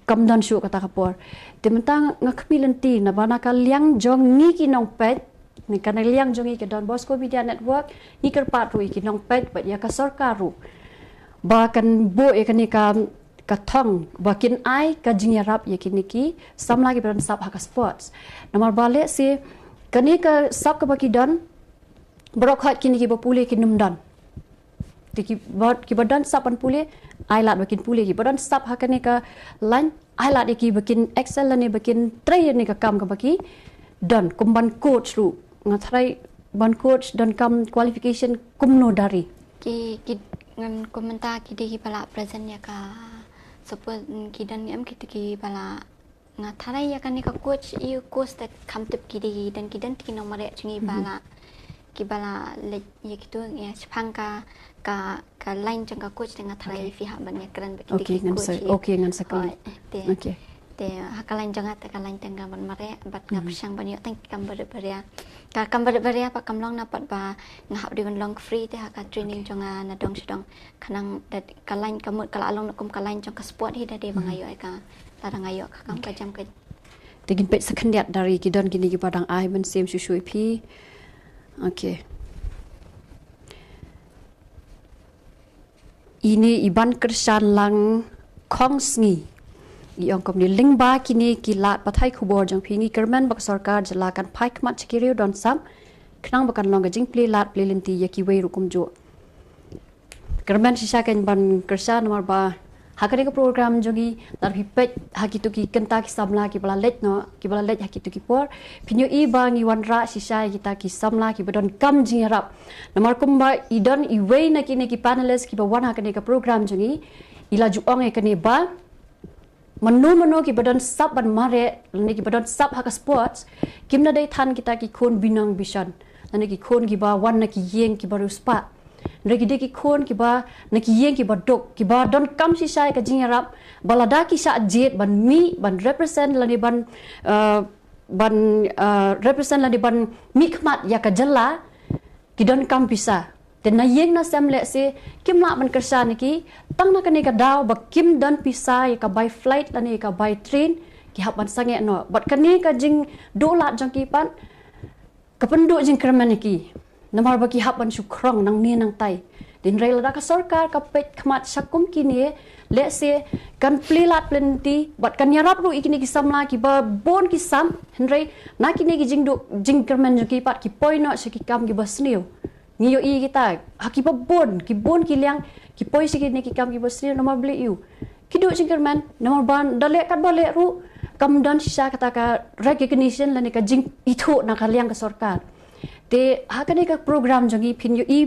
Kam don shuh kata ka por. Te mynta nga khmih lynti naba na ka liang jong ngi ki nongpeit, na ka liang jong ngi ka Don Bosco Media Network, ngi kyrpad ruh ïa ki nongpeit bad ïa ka sorkar ruh ba kan buh ïa kane ka, ka thong ba kin ai ka jingïarap ïa kine ki samla kiba don sap ha ka sports. Namar ba lehse kane ka sap kaba ki don, baroh khoit kine kiba pule kin ym don. Te kiba, kiba don sap ban pule, ai lad ba kin pule. Kiba don sap ha kane ka line, ai lad ïa ki ba kin excel lane ba kin trei ïa kane ka kam kaba ki don. Kum ban coach ruh, nga tharai ban coach donkam qualification kumno dari? Ki, ki, ngan kum mynta ki dei kiba la present ïa ka, suppose, mm, ki don em kitu kiba la, nga tharai ïa kane ka coach, ïa coach te kham tip ki dei, ki don, ki don te ki nongmareh jong ngi ba la, kiba la leit ïa kitu, ïa shaphang ka, ka, ka line jong ka coach te nga tharai phi hap ban ïa kren bad ki dei ki coach. Okay, ngan sa, okay, ngan sa kren. Hooid, te, okay, te ha ka line jong nga te ka line tang ka ban mareh, bad nga pyrshang ban ïoh tang ki kam barit baria. Ka kam barit baria pat kam long na pat ba nga hap dei ban long free te ha ka training jong nga na dong sha dong. Khnang da ka line ka mut ka la long na kum ka line jong ka sport hi, da dei ba nga ïoh ïa ka, lada nga ïoh ka kam ka jam ka. Te ngin peit sa khyndiat dari, ki don kine kiba dang ai mynsiem shuh shuh ïa phi. Okay. Ine i Bankyrshan Langkhongsngi i ong kumne, lyngba kine ki lad pathai khubor jong phi, ngi kyrmen ba ka sorkar jylla kan phai khmat sha ki riew don sap khnang ba kan long ka jingplie lad plie lynti ïa kiwei ruh kumjuh. Kyrmen shisha kein ban kyrshan namar ba ha kane ka program jong ngi, lada phi peit ha kito ki kynta ki samla kiba la leit noh, kiba la leit ha kito ki por, phin ïohi ba ngi wanrah shisha ïa kita ki samla kiba donkam jingïarap. Namar kumba i don iwei na kine ki panelist kiba wan ha kane ka program jong ngi, i la ju ong ïa kane ba mano mano kiba don sap ban mareh lane kiba don sap ha ka sports, kim da dei than kita ki khun binong bishon lane ki khun kiba wan na ki ïing kiba riewspah. Hynrei ki dei ki khun kiba na ki ïing kiba duk, kiba donkam shisha ïa ka jingïarap, ba lada ki shah jied ban mih, ban represent lane ban, eh, ban, eh, represent lane ban mihkhmat ïa ka jylla, ki donkam pisa. Te na ïing na sem lehse kim lah ban kyrshan ïa ki tang na kane ka daw ba kim don pisa ïa ka bai flight lane ïa ka bai train, Ki hap ban sangeh noh. Bad kane ka jingduh lad jong ki pat ka pynduh jingkyrmen ïa ki. Namar ba ki hap ban shu khrong nangne nangtai. Hynrei lada ka sorkar ka peit khmat sha kum kine, lehse kan plie lad plie lynti bad kan ïarap ruh ïa kine ki samla kiba bun ki sap. Hynrei na kine ki jingduh jingkyrmen jong ki pat ki poi noh sha ki kam kiba sniew. Ngi ïohi kita ha kiba bun, ki bun ki liang ki poi sha kine ki kam kiba sniew namar balei? Ki duh jingkyrmen namar ba da leh katba leh ruh kam don shisha kata ka recognition lane ka jingithuh na ka liang ka sorkar. Te ha kane ka program jong ngi phin ïohi,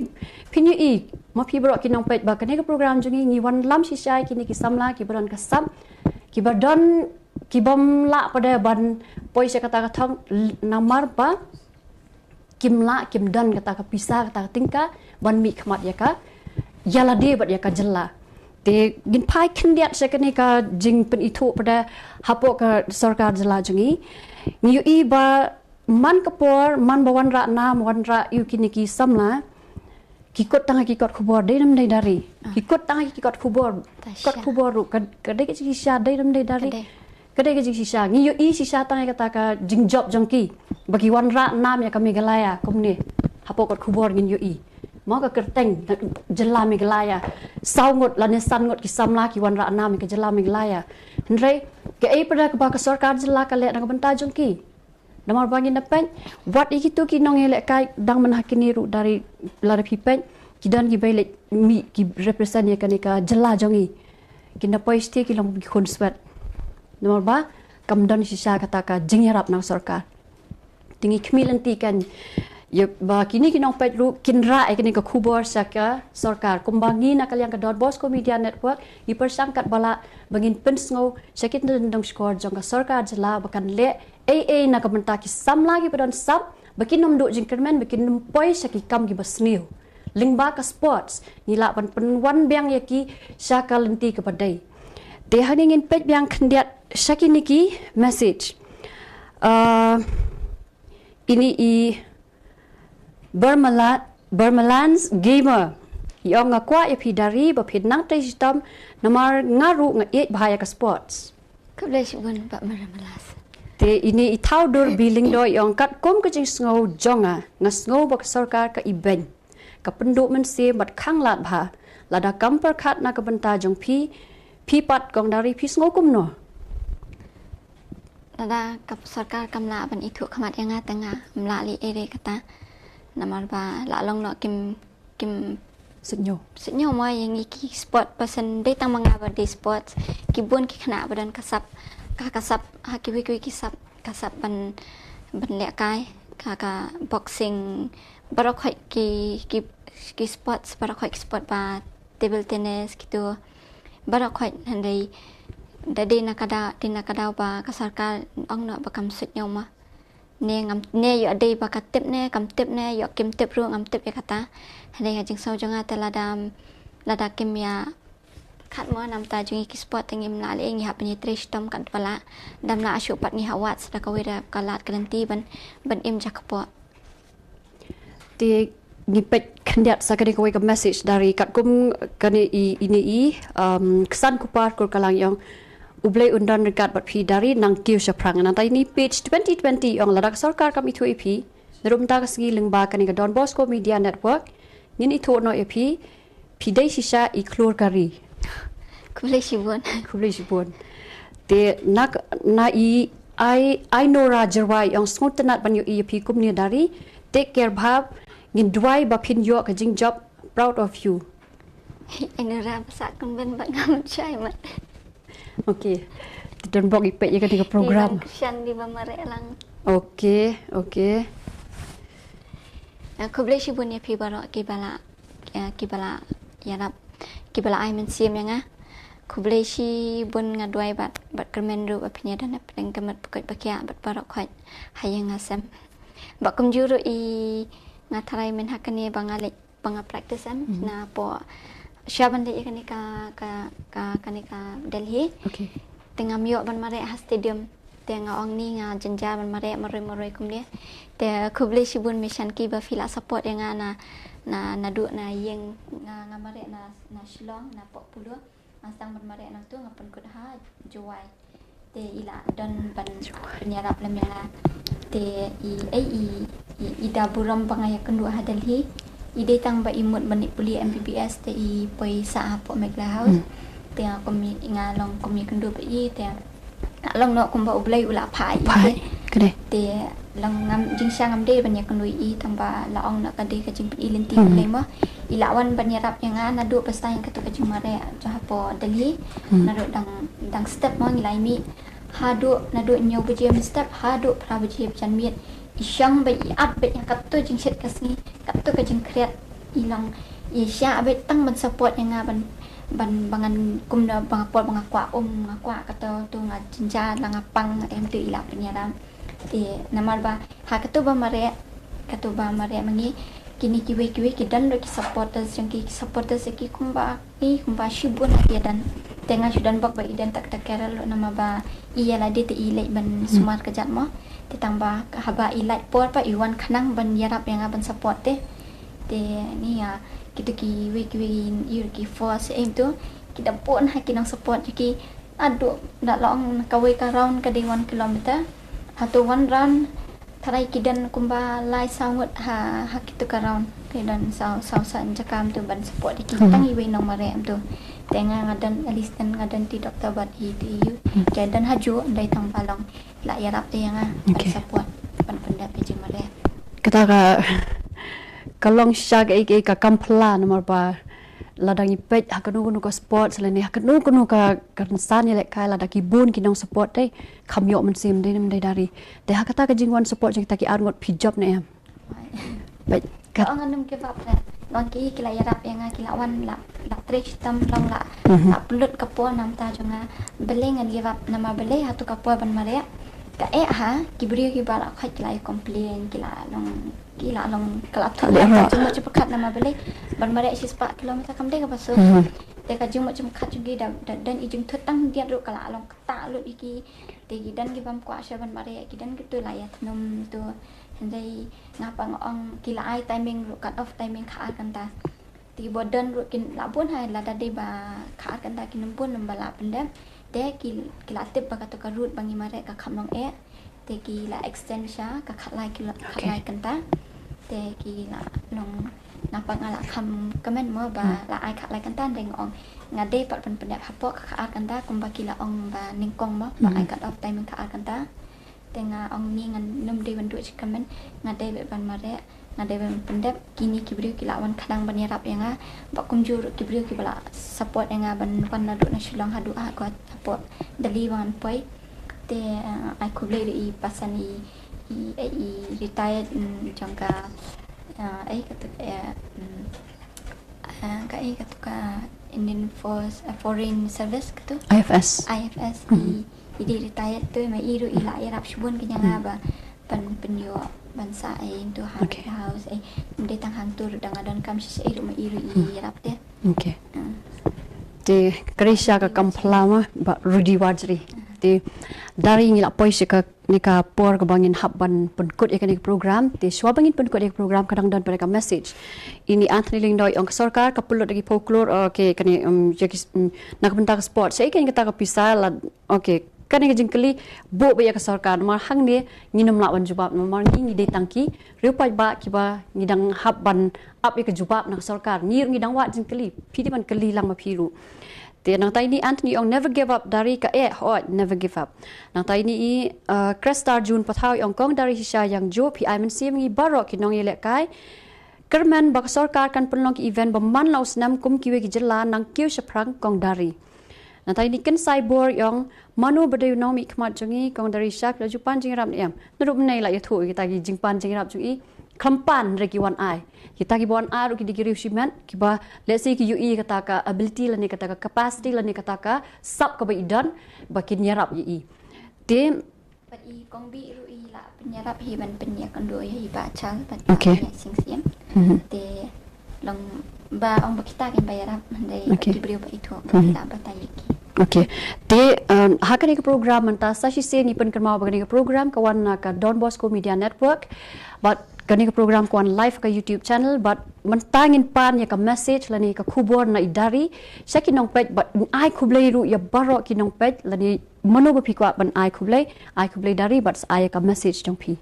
phin ïohi, ma phi baroh ki nongpeit, ba kane ka program jong ngi ngi wanlam shisha ïa kine ki samla kiba don ka sap, kiba don, kibym lah pat de ban poi sha kata ka thong, l-, namar ba kim lah, kim don kata ka pisa, kata ka tyngka ban mih khmat ïa ka, ïa lade bad ïa ka jylla. Te ngin phai khyndiat sha kane ka jingpynithuh pat de hapoh ka sorkar jylla jong ngi. Ngi ïohi ba man ka por, man ba wanrah nam, wanrah ïa kine ki samla, ki kut tang ha ki kot khubor, dei ne ym dei Dari? Ki kut tang ha ki kot khubor, kot khubor ruh ka, ka dei ka jingshisha, dei ne ym dei Dari? Ka dei ka jingshisha. Ngi ïohi shisha tang ïa kata ka jingjop jong ki ba ki wanrah nam ïa ka Meghalaya kumne. Hapoh kot khubor ngin ïohi, mo, ka kyrteng jylla Meghalaya. Saw ngut lane san ngut ki samla ki wanrah nam ïa ka jylla Meghalaya. Hynrei kaei pat de kaba ka sorkar jylla ka leh na ka bynta jong ki? Namar ba ngin da peit, wat ïa kito ki nongïalehkai dang mynta ha kine ruh Dari, lada phi peit, ki don kiba leit mih ki represent ïa kane ka jylla jong ngi. Kin da poi shatei ki long ki khun swet. Namar ba kam don shisha kata ka jingïarap na ka sorkar. Te ngi khmih lynti kan ïa ba kine ki nongpeit ruh kin rah ïa kane ka khubor sha ka sorkar. Kumba ngi na ka liang ka Don Bosco Media Network ngi pyrshang katba lah ba ngin pynsngew sha ki tyngdong shkor jong ka sorkar jylla ba kan leh ei ei na ka bynta ki samla kiba don sap, ba kin ym duh jingkyrmen, ba kin ym poi sha ki kam kiba sniew. Lyngba ka sports ngi lah ban pynwan biang ïa ki sha ka lynti kaba dei. Te hangne ngin peit biang khyndiat sha kine ki message. Ah, ine i Burmala-, Burmalands Gamer. I ong, nga kwah ïa phi Dari ba phin nang trei shitom, namar nga ruh nga ïeit bha ïa ka sports. Khublei shibun Bah Myrmalalands. Te ine i Thaw Dur Biling Doi i ong, katkum ka jingsngew jong nga, nga sngew ba ka sorkar ka ibeiñ, ka pynduh mynsiem bad khanglad bha. Lada kam pyrkhat na ka bynta jong phi, phi pat kong Dari phi sngew kumno? Lada ka sorkar kam lah ban ithuh khmat ïa nga te ngam lah leh ei ei kata. Namar ba la long noh kim, kim suidñiew, suidñiew mo ïa ngi ki sport person, dei tang ma nga ba dei sports. Ki bun ki khynnah ba don ka sap, ka, ka sap ha kiwei kiwei ki sap, ka sap ban, ban lehkai, ka, ka boxing, baroh khoit ki, ki, ki sports, baroh khoit ki sport ba table tennis kito. Baroh khoit, hynrei da dei na ka daw, dei na ka daw ba ka sorkar ong noh ba kam suidñiew mo. Ne ngam, ne ïoh dei ba ka tip ne kam tip ne ïoh kim tip ruh ngam tip ïa kata. Hynrei ha jingsngew jong nga te lada, lada kim ïa khot mo na ka bynta jong ngi ki sport te ngim lah leh ei, ngi hap ban ïa trei shitom katba lah. Dam lah shuh pat ngi hap wad sa da kawei da ka lad ka lynti ban, ban im ja kpoh. Te ngi peit khyndiat sa kane kawei ka message Dari, katkum kane i, ine i, um, Ksan Kupar Kurkalang i ong, U Blei un don ryngkat bad phi Dari, nang kiew shaphrang. Nangta ine i page twenty twenty i ong, lada ka sorkar kam ithuh ïa phi naduh mynta ka sngi lyngba kane ka Don Bosco Media Network, ngin ithuh noh ïa phi, phi dei shisha i khlur ka ri. Khublei shibun. Khublei shibun. Te na, na i Ai, Ainora Jyrwai i ong, sngewtynnat ban ïohi ïa phi kumne Dari. Take care bha, ngin duwai ba phin ïoh ka jingjop, proud of you. Ainora, ba sah kynben bad nga mynshwa mat. Okay. Te don bok i peit ïa kane ka program. Dei ban kyrshan, dei ban mareh lang. Okay, okay. Eh, khublei shibun ïa phi baroh kiba la, eh, kiba la ïarap, kiba la ai mynsiem ïa nga. Khublei shibun, nga duwai bad, bad kyrmen ruh ba phin ïadon hapdeng ka met ba koit ba khiah bad baroh khoit ha ïing ha sem. Bad kumjuh ruh i nga tharai mynta ha kane ba nga leit ba nga practice em, mhm, napoh shuwa ban leit ïa kane ka, ka, ka, kane ka Delhi. Okay. Te ngam ïoh ban mareh ha stadium. Te nga ong ni nga jynjar ban mareh marwei marwei kumne. Te khublei shibun Mishan ki ba phi la support ïa nga na, na, naduh na ïing nga, nga mareh na, na Shillong, napoh Polo. Nga sdang ban mareh nangtu, nga pynkut ha Jowai. Te i la don ban pynïarap lem ïa nga. Te i, ei, i, i, i da burom ba nga ïakynduh ha Delhi. I dei tang ba i mut ban leit pule M B B S te i poi sah hapoh Meghalaya House. Hmm. Te nga kum i, nga long kum ïakynduh bad i te nga long noh kumba U Blei u la phah ïa i. Phah te. Kane. Te long ngam, jingshisha ngam dei ban ïakynduh ïa i tang ba la ong na ka dei ka jingpyni lynti. Hmm. U Blei mo. I la wan ban ïarap ïa nga naduh ba sdang ïa katu ka jingmareh jong hapoh Delhi. Hmm. Naduh dang, dang step mo ngi la ïa mih. Haduh, naduh hynñiew baje mynstep haduh phra baje janmiet. I shong bad i at bad ïa katu jingshit ka sngi, katu ka jingkhriat. I long, i shah bad tang ban support ïa nga ban, ban, ba ngan kumno ba nga por ba nga kwah um, nga kwah katu tu nga jynjar la nga pang, em tu i la pynïarap. Te namar ba ha katu ba mareh, katu ba mareh ma ngi, kine kiwei kiwei ki don ruh ki supporters jong ki, ki supporters jong ki kumba, i kumba shibun ha ki don. Te nga shu don bok ba i don tak tak Carol ruh namar ba i ïa lade te i leit ban sumar ka jat mo. Te tang ba haba i lait por pat i wan khnang ban ïarap ïa nga ban support te. Te ni ïa kitu kiwei kiwei i ruh ki force em tu ki da bun ha ki nong support jong ki. Haduh da long kawei ka round ka dei one kilometer. Hato one round tharai ki don kumba lai saw ngut ha, ha kitu ka round. Ki don saw, saw san jaka em tu ban support ïa ki. Hmm. Tang iwei nong mareh em tu. Te nga nga don at least nga don ti doktor bad i ti ïu. Hmm. Ki don ha ju dei tang ba long la ïarap te ïa nga ban, okay, support ban pyndep ïa jingmareh. Kata ka, ka long shisha kaei kaei ka kam phylla namar ba lada ngi peit ha kano kano ka sport lane ha kano kano ka, ka rynsan ïalehkai lada ki bun ki nong support te kham ïoh mynsiem dei ne ym dei Dari. Te ha kata ka jingwan support jong kita ki arngut phi jop ne em? Peit. Ka ong ngan ym give up re. Long ki ki la ïarap ïa nga, ki la wan la, la trei shitom long la, mhm, la pynlut ka por na bynta jong nga. Balei ngan give up namar balei hato ka por ban mareh ka eh ha, ki briew kiba la khot ki la ïa complain, ki la long, ki la long ka la thok. Ka la jingmut jingpyrkhat namar balei ban mareh shispah kilometer kam dei kaba suk. Mhm. Te ka jingmut jingpyrkhat jong ki da, da don i jingthut tang hyndiat ruh ka la long ktah lut ïa ki. Te ki don ki bym kwah shuh ban mareh, ki don kitu la ïathnum tu. Hynrei nga pat nga ong ki la ai timing ruh, cut off timing kha ar kynta. Te ki ba don ruh ki la bun ha, lada dei ba kha ar kynta kin ym bun, ym ba la pyndep. Te ki, ki la tip ba katu ka route ba ngi mareh ka kham long eh. Te ki la extend sha ka khatlai kilo, okay, khatlai kynta. Te ki la long, nga pat nga la kham kmen mo ba, hmm, la ai khatlai kynta, hynrei nga ong nga dei pat ban pyndep hapoh ka kha ar kynta kumba ki la ong ba nyngkong mo ba, hmm, ai cut off timing kha ar kynta. Te nga ong ni ngan ym dei ban duh shi kmen, nga dei bad ban mareh, nga dei ban pyndep. Kine ki briew ki la wan khnang ban ïarap ïa nga, ba kumjuh ruh ki briew kiba la support ïa nga ban wan naduh na Shillong haduh ha kawei hapoh Delhi ba ngan poi. Te, eh, ai khublei ruh i pasan i, i, i retired, mm, jong ka, eh, ei katu, eh, mm, eh, ka ei katu ka Indian Force, eh, Foreign Service katu. I F S. I F S, mhm, i, i dei retired tu, ma i ruh i la ïarap shibun ka ïa nga, mhm, ba ban pynïoh ban sah ei into ha, okay, house ei. Ym dei tang hangtu ruh da nga donkam shisha ei ruh ma i ruh i, hmm, ïarap te. Okay. Hmm. Te ka dei shisha ka kam phylla ma Bah Rudy Warjri. Hmm. Te Dari ngi la poi sha kane ka por kaba ngin hap ban pynkut ïa kane ka program. Te shuwa ba ngin pynkut ïa ka program ka dang don pat ka message. Ine i Anthony Lyngdoh i ong ka sorkar ka pynlut da ki phew klur, okay, kane, um, ïa ki, um, na ka bynta ka sport. Shaei kane kata ka pisa la, okay, kane ka jingkylli buh beit ïa ka sorkar namar hangne ngin ym lah ban jubab namar ngi ngi dei tang ki riewpaidbah kiba ngi dang hap ban ap ïa ka jubab na ka sorkar. Ngi ruh ngi dang wad jingkylli, phi dei ban kylli lang ma phi ruh. Te nangta ine i Anthony i ong never give up Dari ka eh, hooid never give up. Nangta ine i, uh, Cresta June Pathaw i ong kong Dari shisha ïa nga juh, phi ai mynsiem ngi baroh ki nongïalehkai. Kyrmen ba ka sorkar kan pynlong ki event ba man la u snem kum kiwei ki jylla nang kiew shaphrang kong Dari. Nangta ine i Kynsai Bor i ong mano ba dei u nongmihkhmat jong ngi kong Dari shisha phi la ju pan jingïarap ne em. Naduh mynne i la ïathuh ïa kita ki jingpan jingïarap jong i. Khlem pan re ki wan ai. Kita kiba wan ai ruh ki dei ki riew shimet kiba lehse ki ïohi kata ka ability lane kata ka capacity lane kata ka sap kaba i don ba kin ïarap ïa i. Te Bad i Kong Bih ruh i la pynïarap hi ban pynïakynduh ïa i Bah Chal bad, okay, Bah Sing Siem. Mhm. Te long ba ong ba kita kin ba ïarap hynrei, okay, ki briew ba ithuh ba, mhm, ki la batai ïa ki. Okay. Te, um, ha kane ka program mynta sa shisien ngi pynkynmaw ba kane ka program ka wan na ka Don Bosco Media Network. Bad kane ka program ka wan live ka YouTube channel, bad mynta ngin pan ïa ka message lane ka khubor na i Dari sha ki nongpeit, bad ai khublei ruh ïa baroh ki nongpeit lane mano ba phi kwah ban ai khublei, ai khublei Dari bad sa ai ïa ka message jong phi.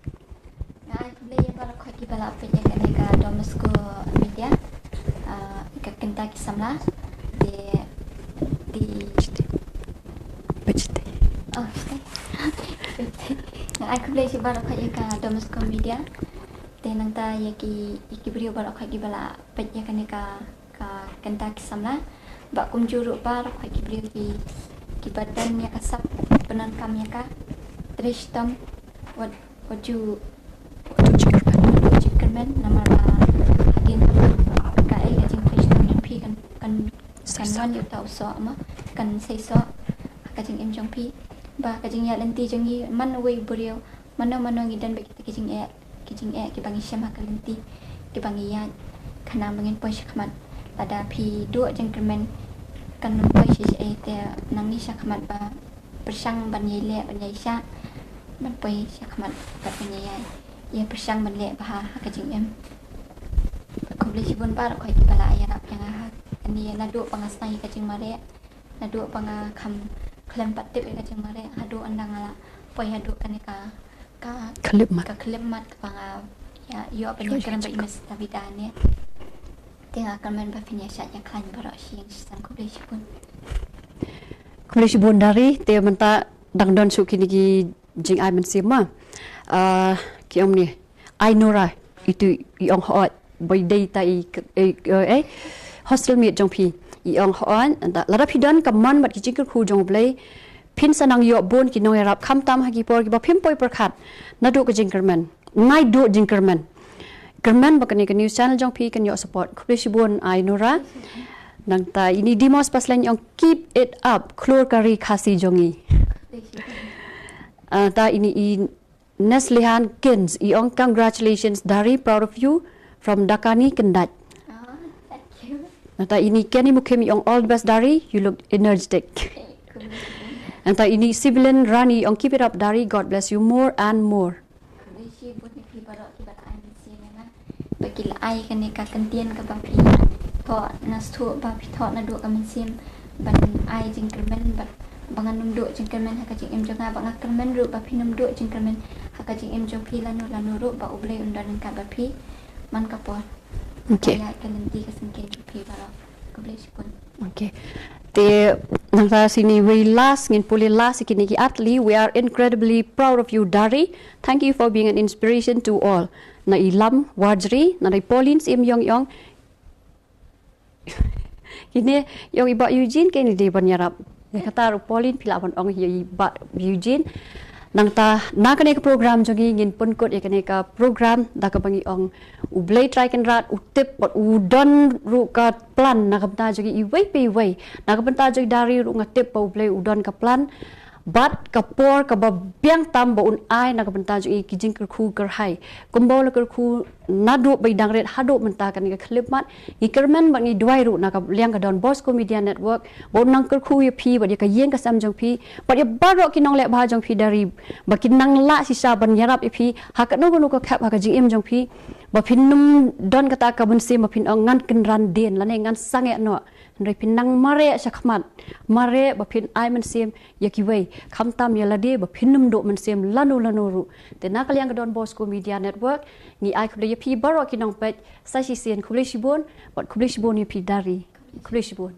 Ai khublei ïa baroh ki ba la peit ïa kane ka Don Bosco Media. Ah, ka kynta ki samla. Te, te. Peit te. Oh, te. Ai khublei ïa baroh ïa ka Don Bosco Media. Te nangta ïa ki, ïa ki briew baroh ki ba la peit ïa kane ka, ka kynta ki samla. Bad kumjuh ruh baroh ki briew ki, ki ba don ïa ka sap pyndonkam ïa ka. Trei shitom wat, wat ju, wat ju kyrmen namar ba hadien ka, eh, ka jingtrei shitom jong phi kan, kan, kan wan ïa uta u soh ma, kan sei soh ka jingim jong phi. Ba ka jingïaid lynti jong ngi man uwei u briew, mano mano ngi don bad kita ki jingeh, ki jingeh ki ba ngi shem ha ka lynti, ki ba ngi ïaid, khnang ba ngin poi shakhmat. Lada phi duh jingkyrmen kan ym poi shisha, eh, te nangne shakhmat ba pyrshang ban ïai leh, ban ïai shah, ban poi shakhmat bad ban ïai ïai pyrshang ban leh bha ha ka jingim. Khublei shibun baroh ki ba la ïarap ïa nga ha kane, naduh ba nga sdang ïa ka jingmareh, naduh ba nga kham khlem pat tip ïa ka jingmareh haduh ynda nga la poi haduh kane ka, ka, ka khyllipmat, ka khyllipmat kaba nga ïa ïoh ban ïakren bad i Miss Davida ne. Te nga kyrmen ba phin ïa shah ïa khlaiñ baroh shi ïing shi sem. Khublei shibun. Khublei shibun Dari, te mynta dang don shuh kine ki jingai mynsiem ma. Ah, ki ong ne, Ai Nora, itu i ong hooid, ba i dei ta i, i, eh, hostel mate jong phi. I ong hooid, ynda lada phi don ka mon bad ki jingkyrkhu jong U Blei, phin sa nang ïoh bun ki nongïarap khamtam ha ki por ki ba phim poi pyrkhat naduh ka jingkyrmen. Nai duh jingkyrmen. Kyrmen ba kane ka news channel jong phi kan ïoh support. Khublei shibun Ai Nora. Nangta ine i Dimos Paslein i ong keep it up. Khlur ka ri Khasi jong ngi. Ah, ta ine i Neslihan Kins i ong congratulations Dari, proud of you from Dakani Kendait. Oh, thank you. Nangta ine i Kenny Mukhim i ong all the best Dari, you look energetic. Okay, cool. Nangta ine i Sibilin Rani i ong keep it up Dari, God bless you more and more. Khublei shibun ïa phi baroh ki ba la ai mynsiem ïa nga. Ba ki la ai kane ka kyntien kaba phi thoh na sngewthuh, ba phi thoh naduh ka mynsiem ban ai jingkyrmen bad ba ngan ym duh jingkyrmen ha ka jingim jong nga, ba nga kyrmen ruh ba phin ym duh jingkyrmen ha ka jingim jong phi lano lano ruh, ba U Blei un don ryngkat bad phi man ka por. Okay. Ïa ka lynti ka syngkien jong phi baroh. Khublei shibun. Okay. Te nangta sini wei last, ngin pule last ïa kine ki ar tylli. We are incredibly proud of you Dari. Thank you for being an inspiration to all. Na i Lam Warjri, na i Pauline Syiemïong i ong. Kine i ong i Bah Eugene kine dei ban ïarap. Ïa kata ruh Pauline phi lah ban ong ïa i Bah Eugene. Nangta na kane ka program jong ngi ngin pynkut ïa kane ka program da kaba ngi ong U Blei Trai Kynrad u tip bad u don ruh ka plan na ka bynta jong ngi iwei pa iwei. Na ka bynta jong i Dari ruh nga tip ba U Blei u don ka plan bad ka por kaba biang tam ba un ai na ka bynta jong i ki jingkyrkhu kyrhai. Kumba u la kyrkhu naduh ba i dang rit haduh mynta kane ka khyllipmat, ngi kyrmen bad ngi duwai ruh na ka liang ka Don Bosco Media Network ba un nang kyrkhu ïa phi bad ïa ka ïing ka sem jong phi bad ïa baroh ki nongleh bha jong phi Dari, ba kin nang lah shisha ban ïarap ïa phi ha kano kano ka khep ha ka jingim jong phi, ba phin ym don kata ka mynsiem ba phin ong ngan kynran dien lane ngan sangeh noh. Hynrei phin nang mareh shakhmat, mareh ba phin ai mynsiem ïa kiwei, khamtam ïa lade ba phin ym duh mynsiem lano lano ruh. Te na ka liang ka Don Bosco Media Network ngi ai khublei ïa phi baroh ki nongpeit sa shisien. Khublei shibun bad khublei shibun ïa phi Dari. Khublei shibun.